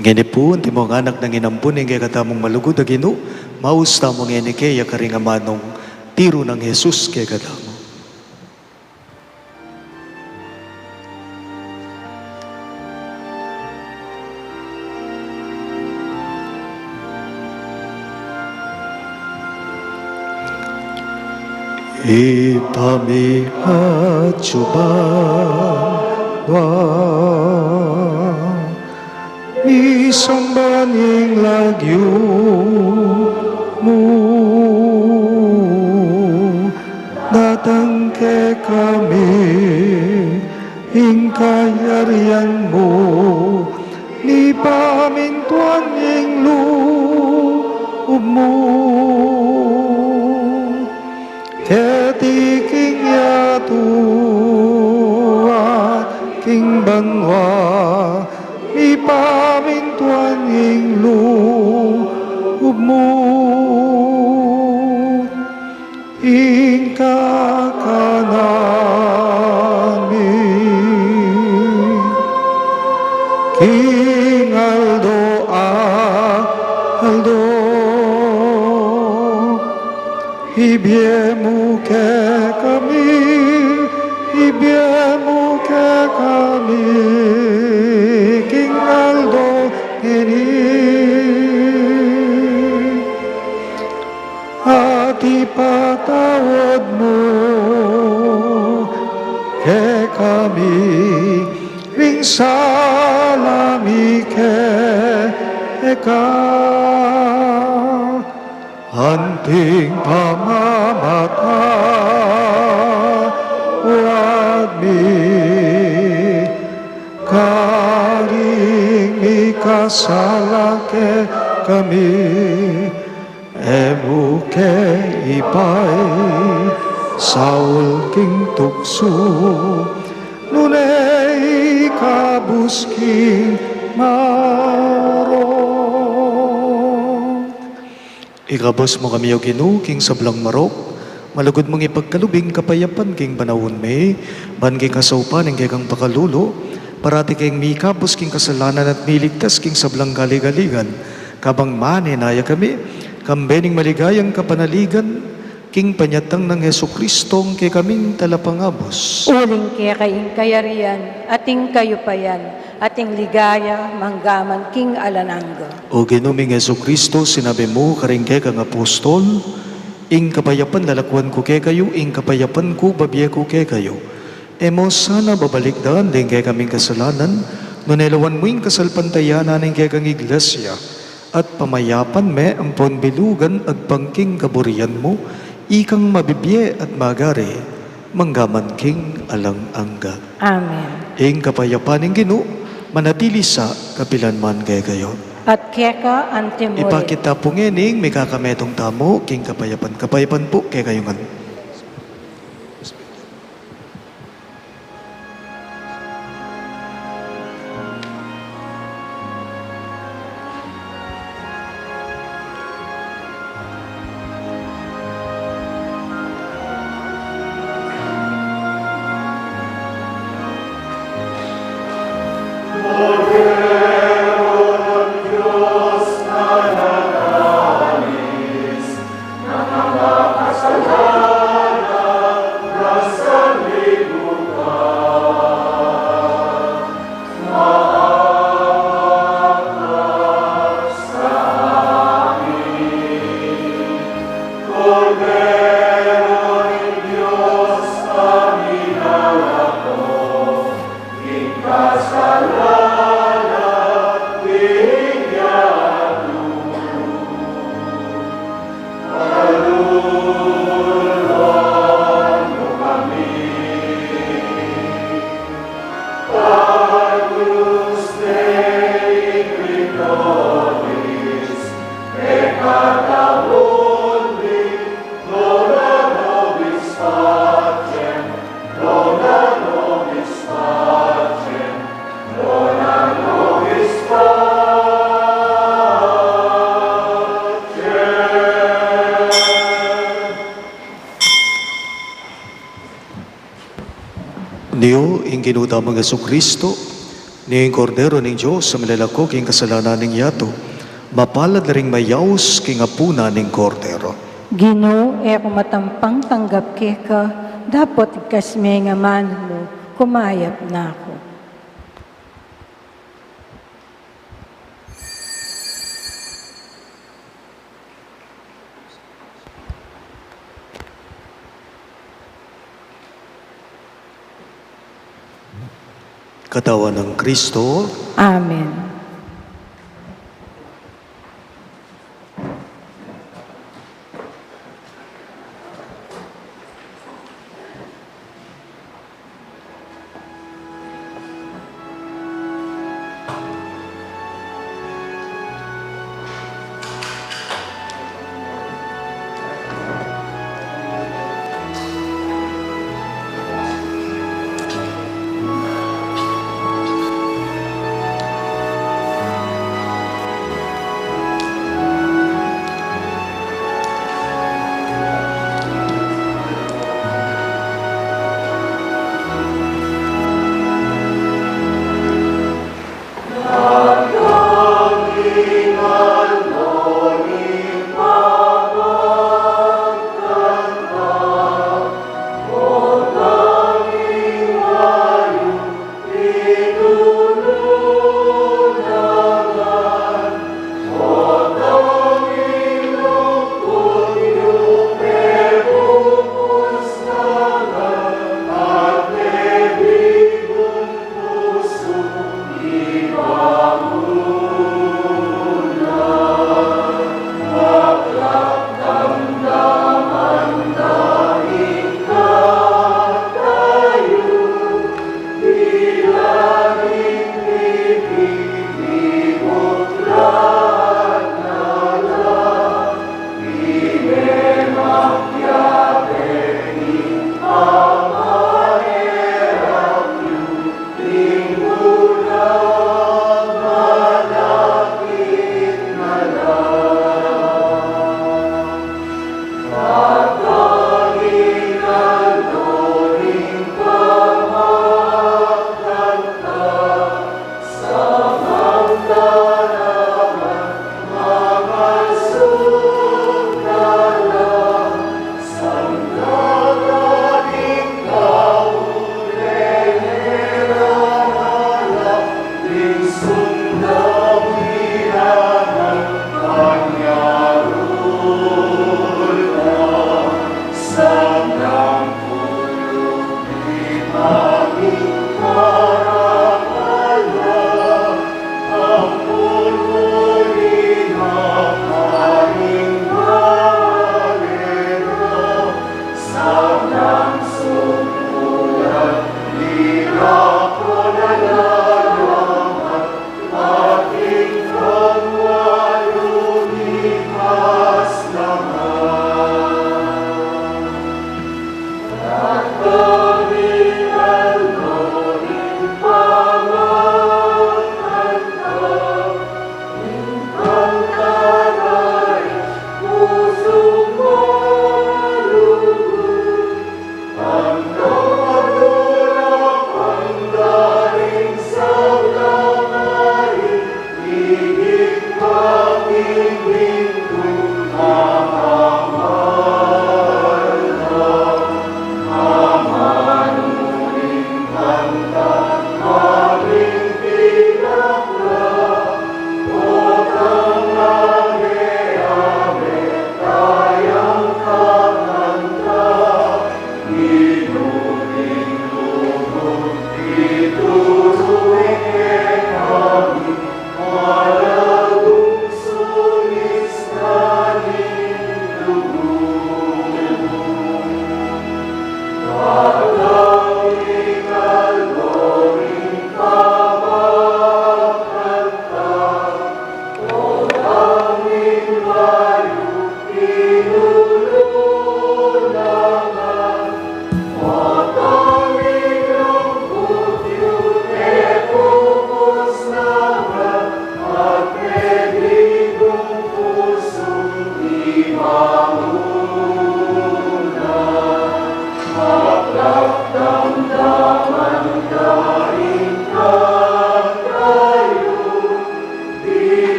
Ngeni pu, antimong anak nang inampun ning kekatamung malugud a Ginu, maus tamu ngeni keya karing amanung tiru nang Jesus kekatamu. Ipamiatsu banua, misamban ing lagyu mu, datang kekami ing kayarian mu, mipamintuan ing lub mu, keti king yatu at king banua, mipamintuan ing lub mu. Ing kakanan mi king aldo-aldo, ibie mu kekami, ibie mu kekami king aldo ngeni. At ipatawad mu kekami ring sala mi keka, anting pamamatawad mi karing mikasala kekami. E mu ke ipaisaul king tuksu, nune ikabus king marok. Ikabus mu kami, O Ginu, king sablang marok, malugud mung ipagkalub ing kapayapan king panaun mi, ban king kasaupan ning kekang pakalulu, parati keng mikabus king kasalanan at miligtas king sablang kaligaligan. Kabang manenaya kami, kambe ning maligayang kapanaligan, king panyatang nang Jesucristo, kekaming talapangabus. Uling keka ing kayarian, at ing kayupayan, at ing ligaya, manggaman king alang angga. O Ginu ming Jesucristo, sinabi mu karing kekang apostol, ing kapayapan lalakuan ku kekayu, ing kapayapan ku babie ku kekayu. E mu sana babalikdan ding kekaming kasalanan, nune lawan mu ing kasalpantayanan ning kekang iglesia, at pamayapan me ampon bilugan agpang king kaburian mu, ikang mabibie at magari, manggaman king alang angga. Amen. Ing kapayapan ning Ginu, manatili sa kapilan man kekayu. At keka anti mu rin. Ipakit ta pu ngeni ing mikakametung tamu king kapayapan. Kapayapan pu kekayu ngan. Niu ing Ginu tamung Jesucristo, niu ing Kordero ning Dios a milalako king kasalanan ning yatu. Mapalad la ring mayaus king apunan ning Kordero. Ginu, e ku matampang tanggap keka, dapot igkas me ing amanu mu, kumayap na ku. Katawan nang Kristo. Amen.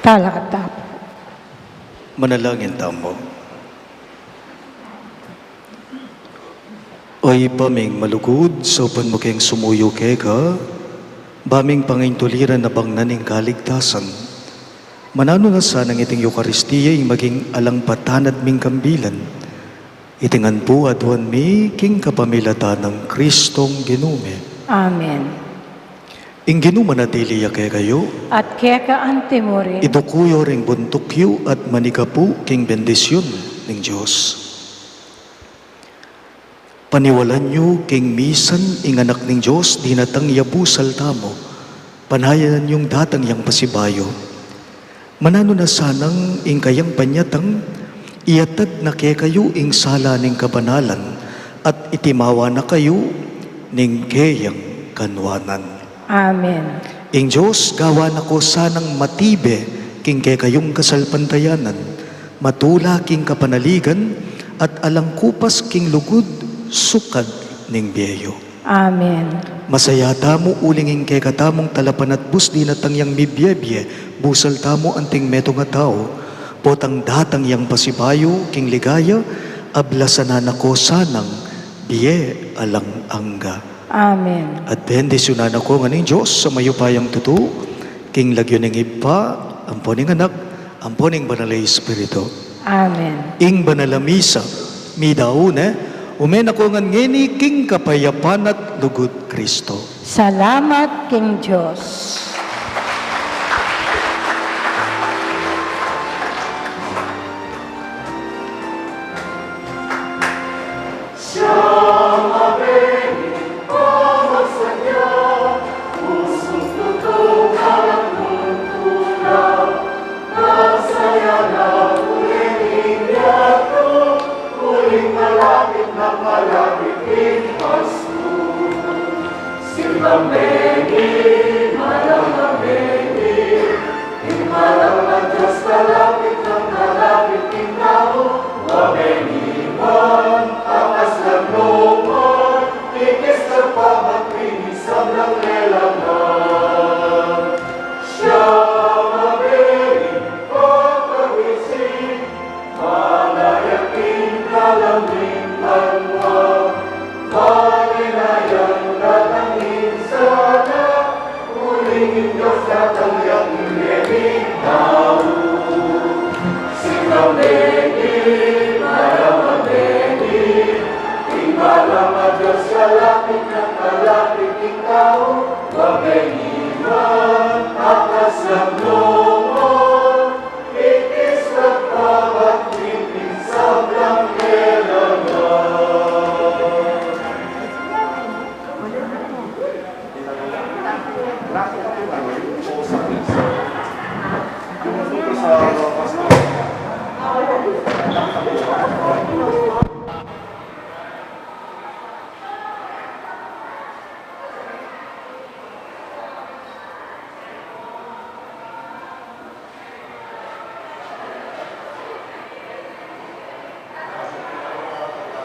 Talakad tamu. Manalangin tamu. O Ibpa ming malugud, saupan mu keng sumuyu keka, ba ming pangaintuliran a bangnan ning kaligtasan. Mananu na sanang iting Eukaristia ing maging alang patanad ming kambilan. Iti ngan pu aduan mi king kapamilatan nang Kristong Ginu mi. Amen. Ing Ginu manatili ya kekayu. At keka antimurin. Iduku yu ring buntuk yu at manigapu king bendisyun ning Dios. Paniwalan yu king misan ing Anak ning Dios dinatang ya busal tamu. Panayan yung datang yang pasibayu. Mananu na sanang ing kayang panyatang, iyatad na kekayu ing sala ning kabanalan, at itimawa na kayu ning keyang kanuanan. Amen. Ing Dios gawa na ko sanang matibe king kekayung kasalpantayanan, matula king kapanaligan, at alang kupas king lugud sukad ning bie yu. Amen. Masaya tamu uling ing kekatamung talapanatbus dinatang yang mibie-bie, busal tamu anting metung a tau, potang datang yang pasibayu king ligaya, ablasan na ko sanang bie alang angga. Amen. At bendisyunan na ko ngan ning Dios a mayupayang tutu, king lagyu ning Ibpa, ampo ning Anak, ampo ning Banal a Espiritu. Amen. Ing Banal a Misa, midaun ne, ume na ko ngan ngeni king kapayapan at lugud Kristo. Salamat king Dios.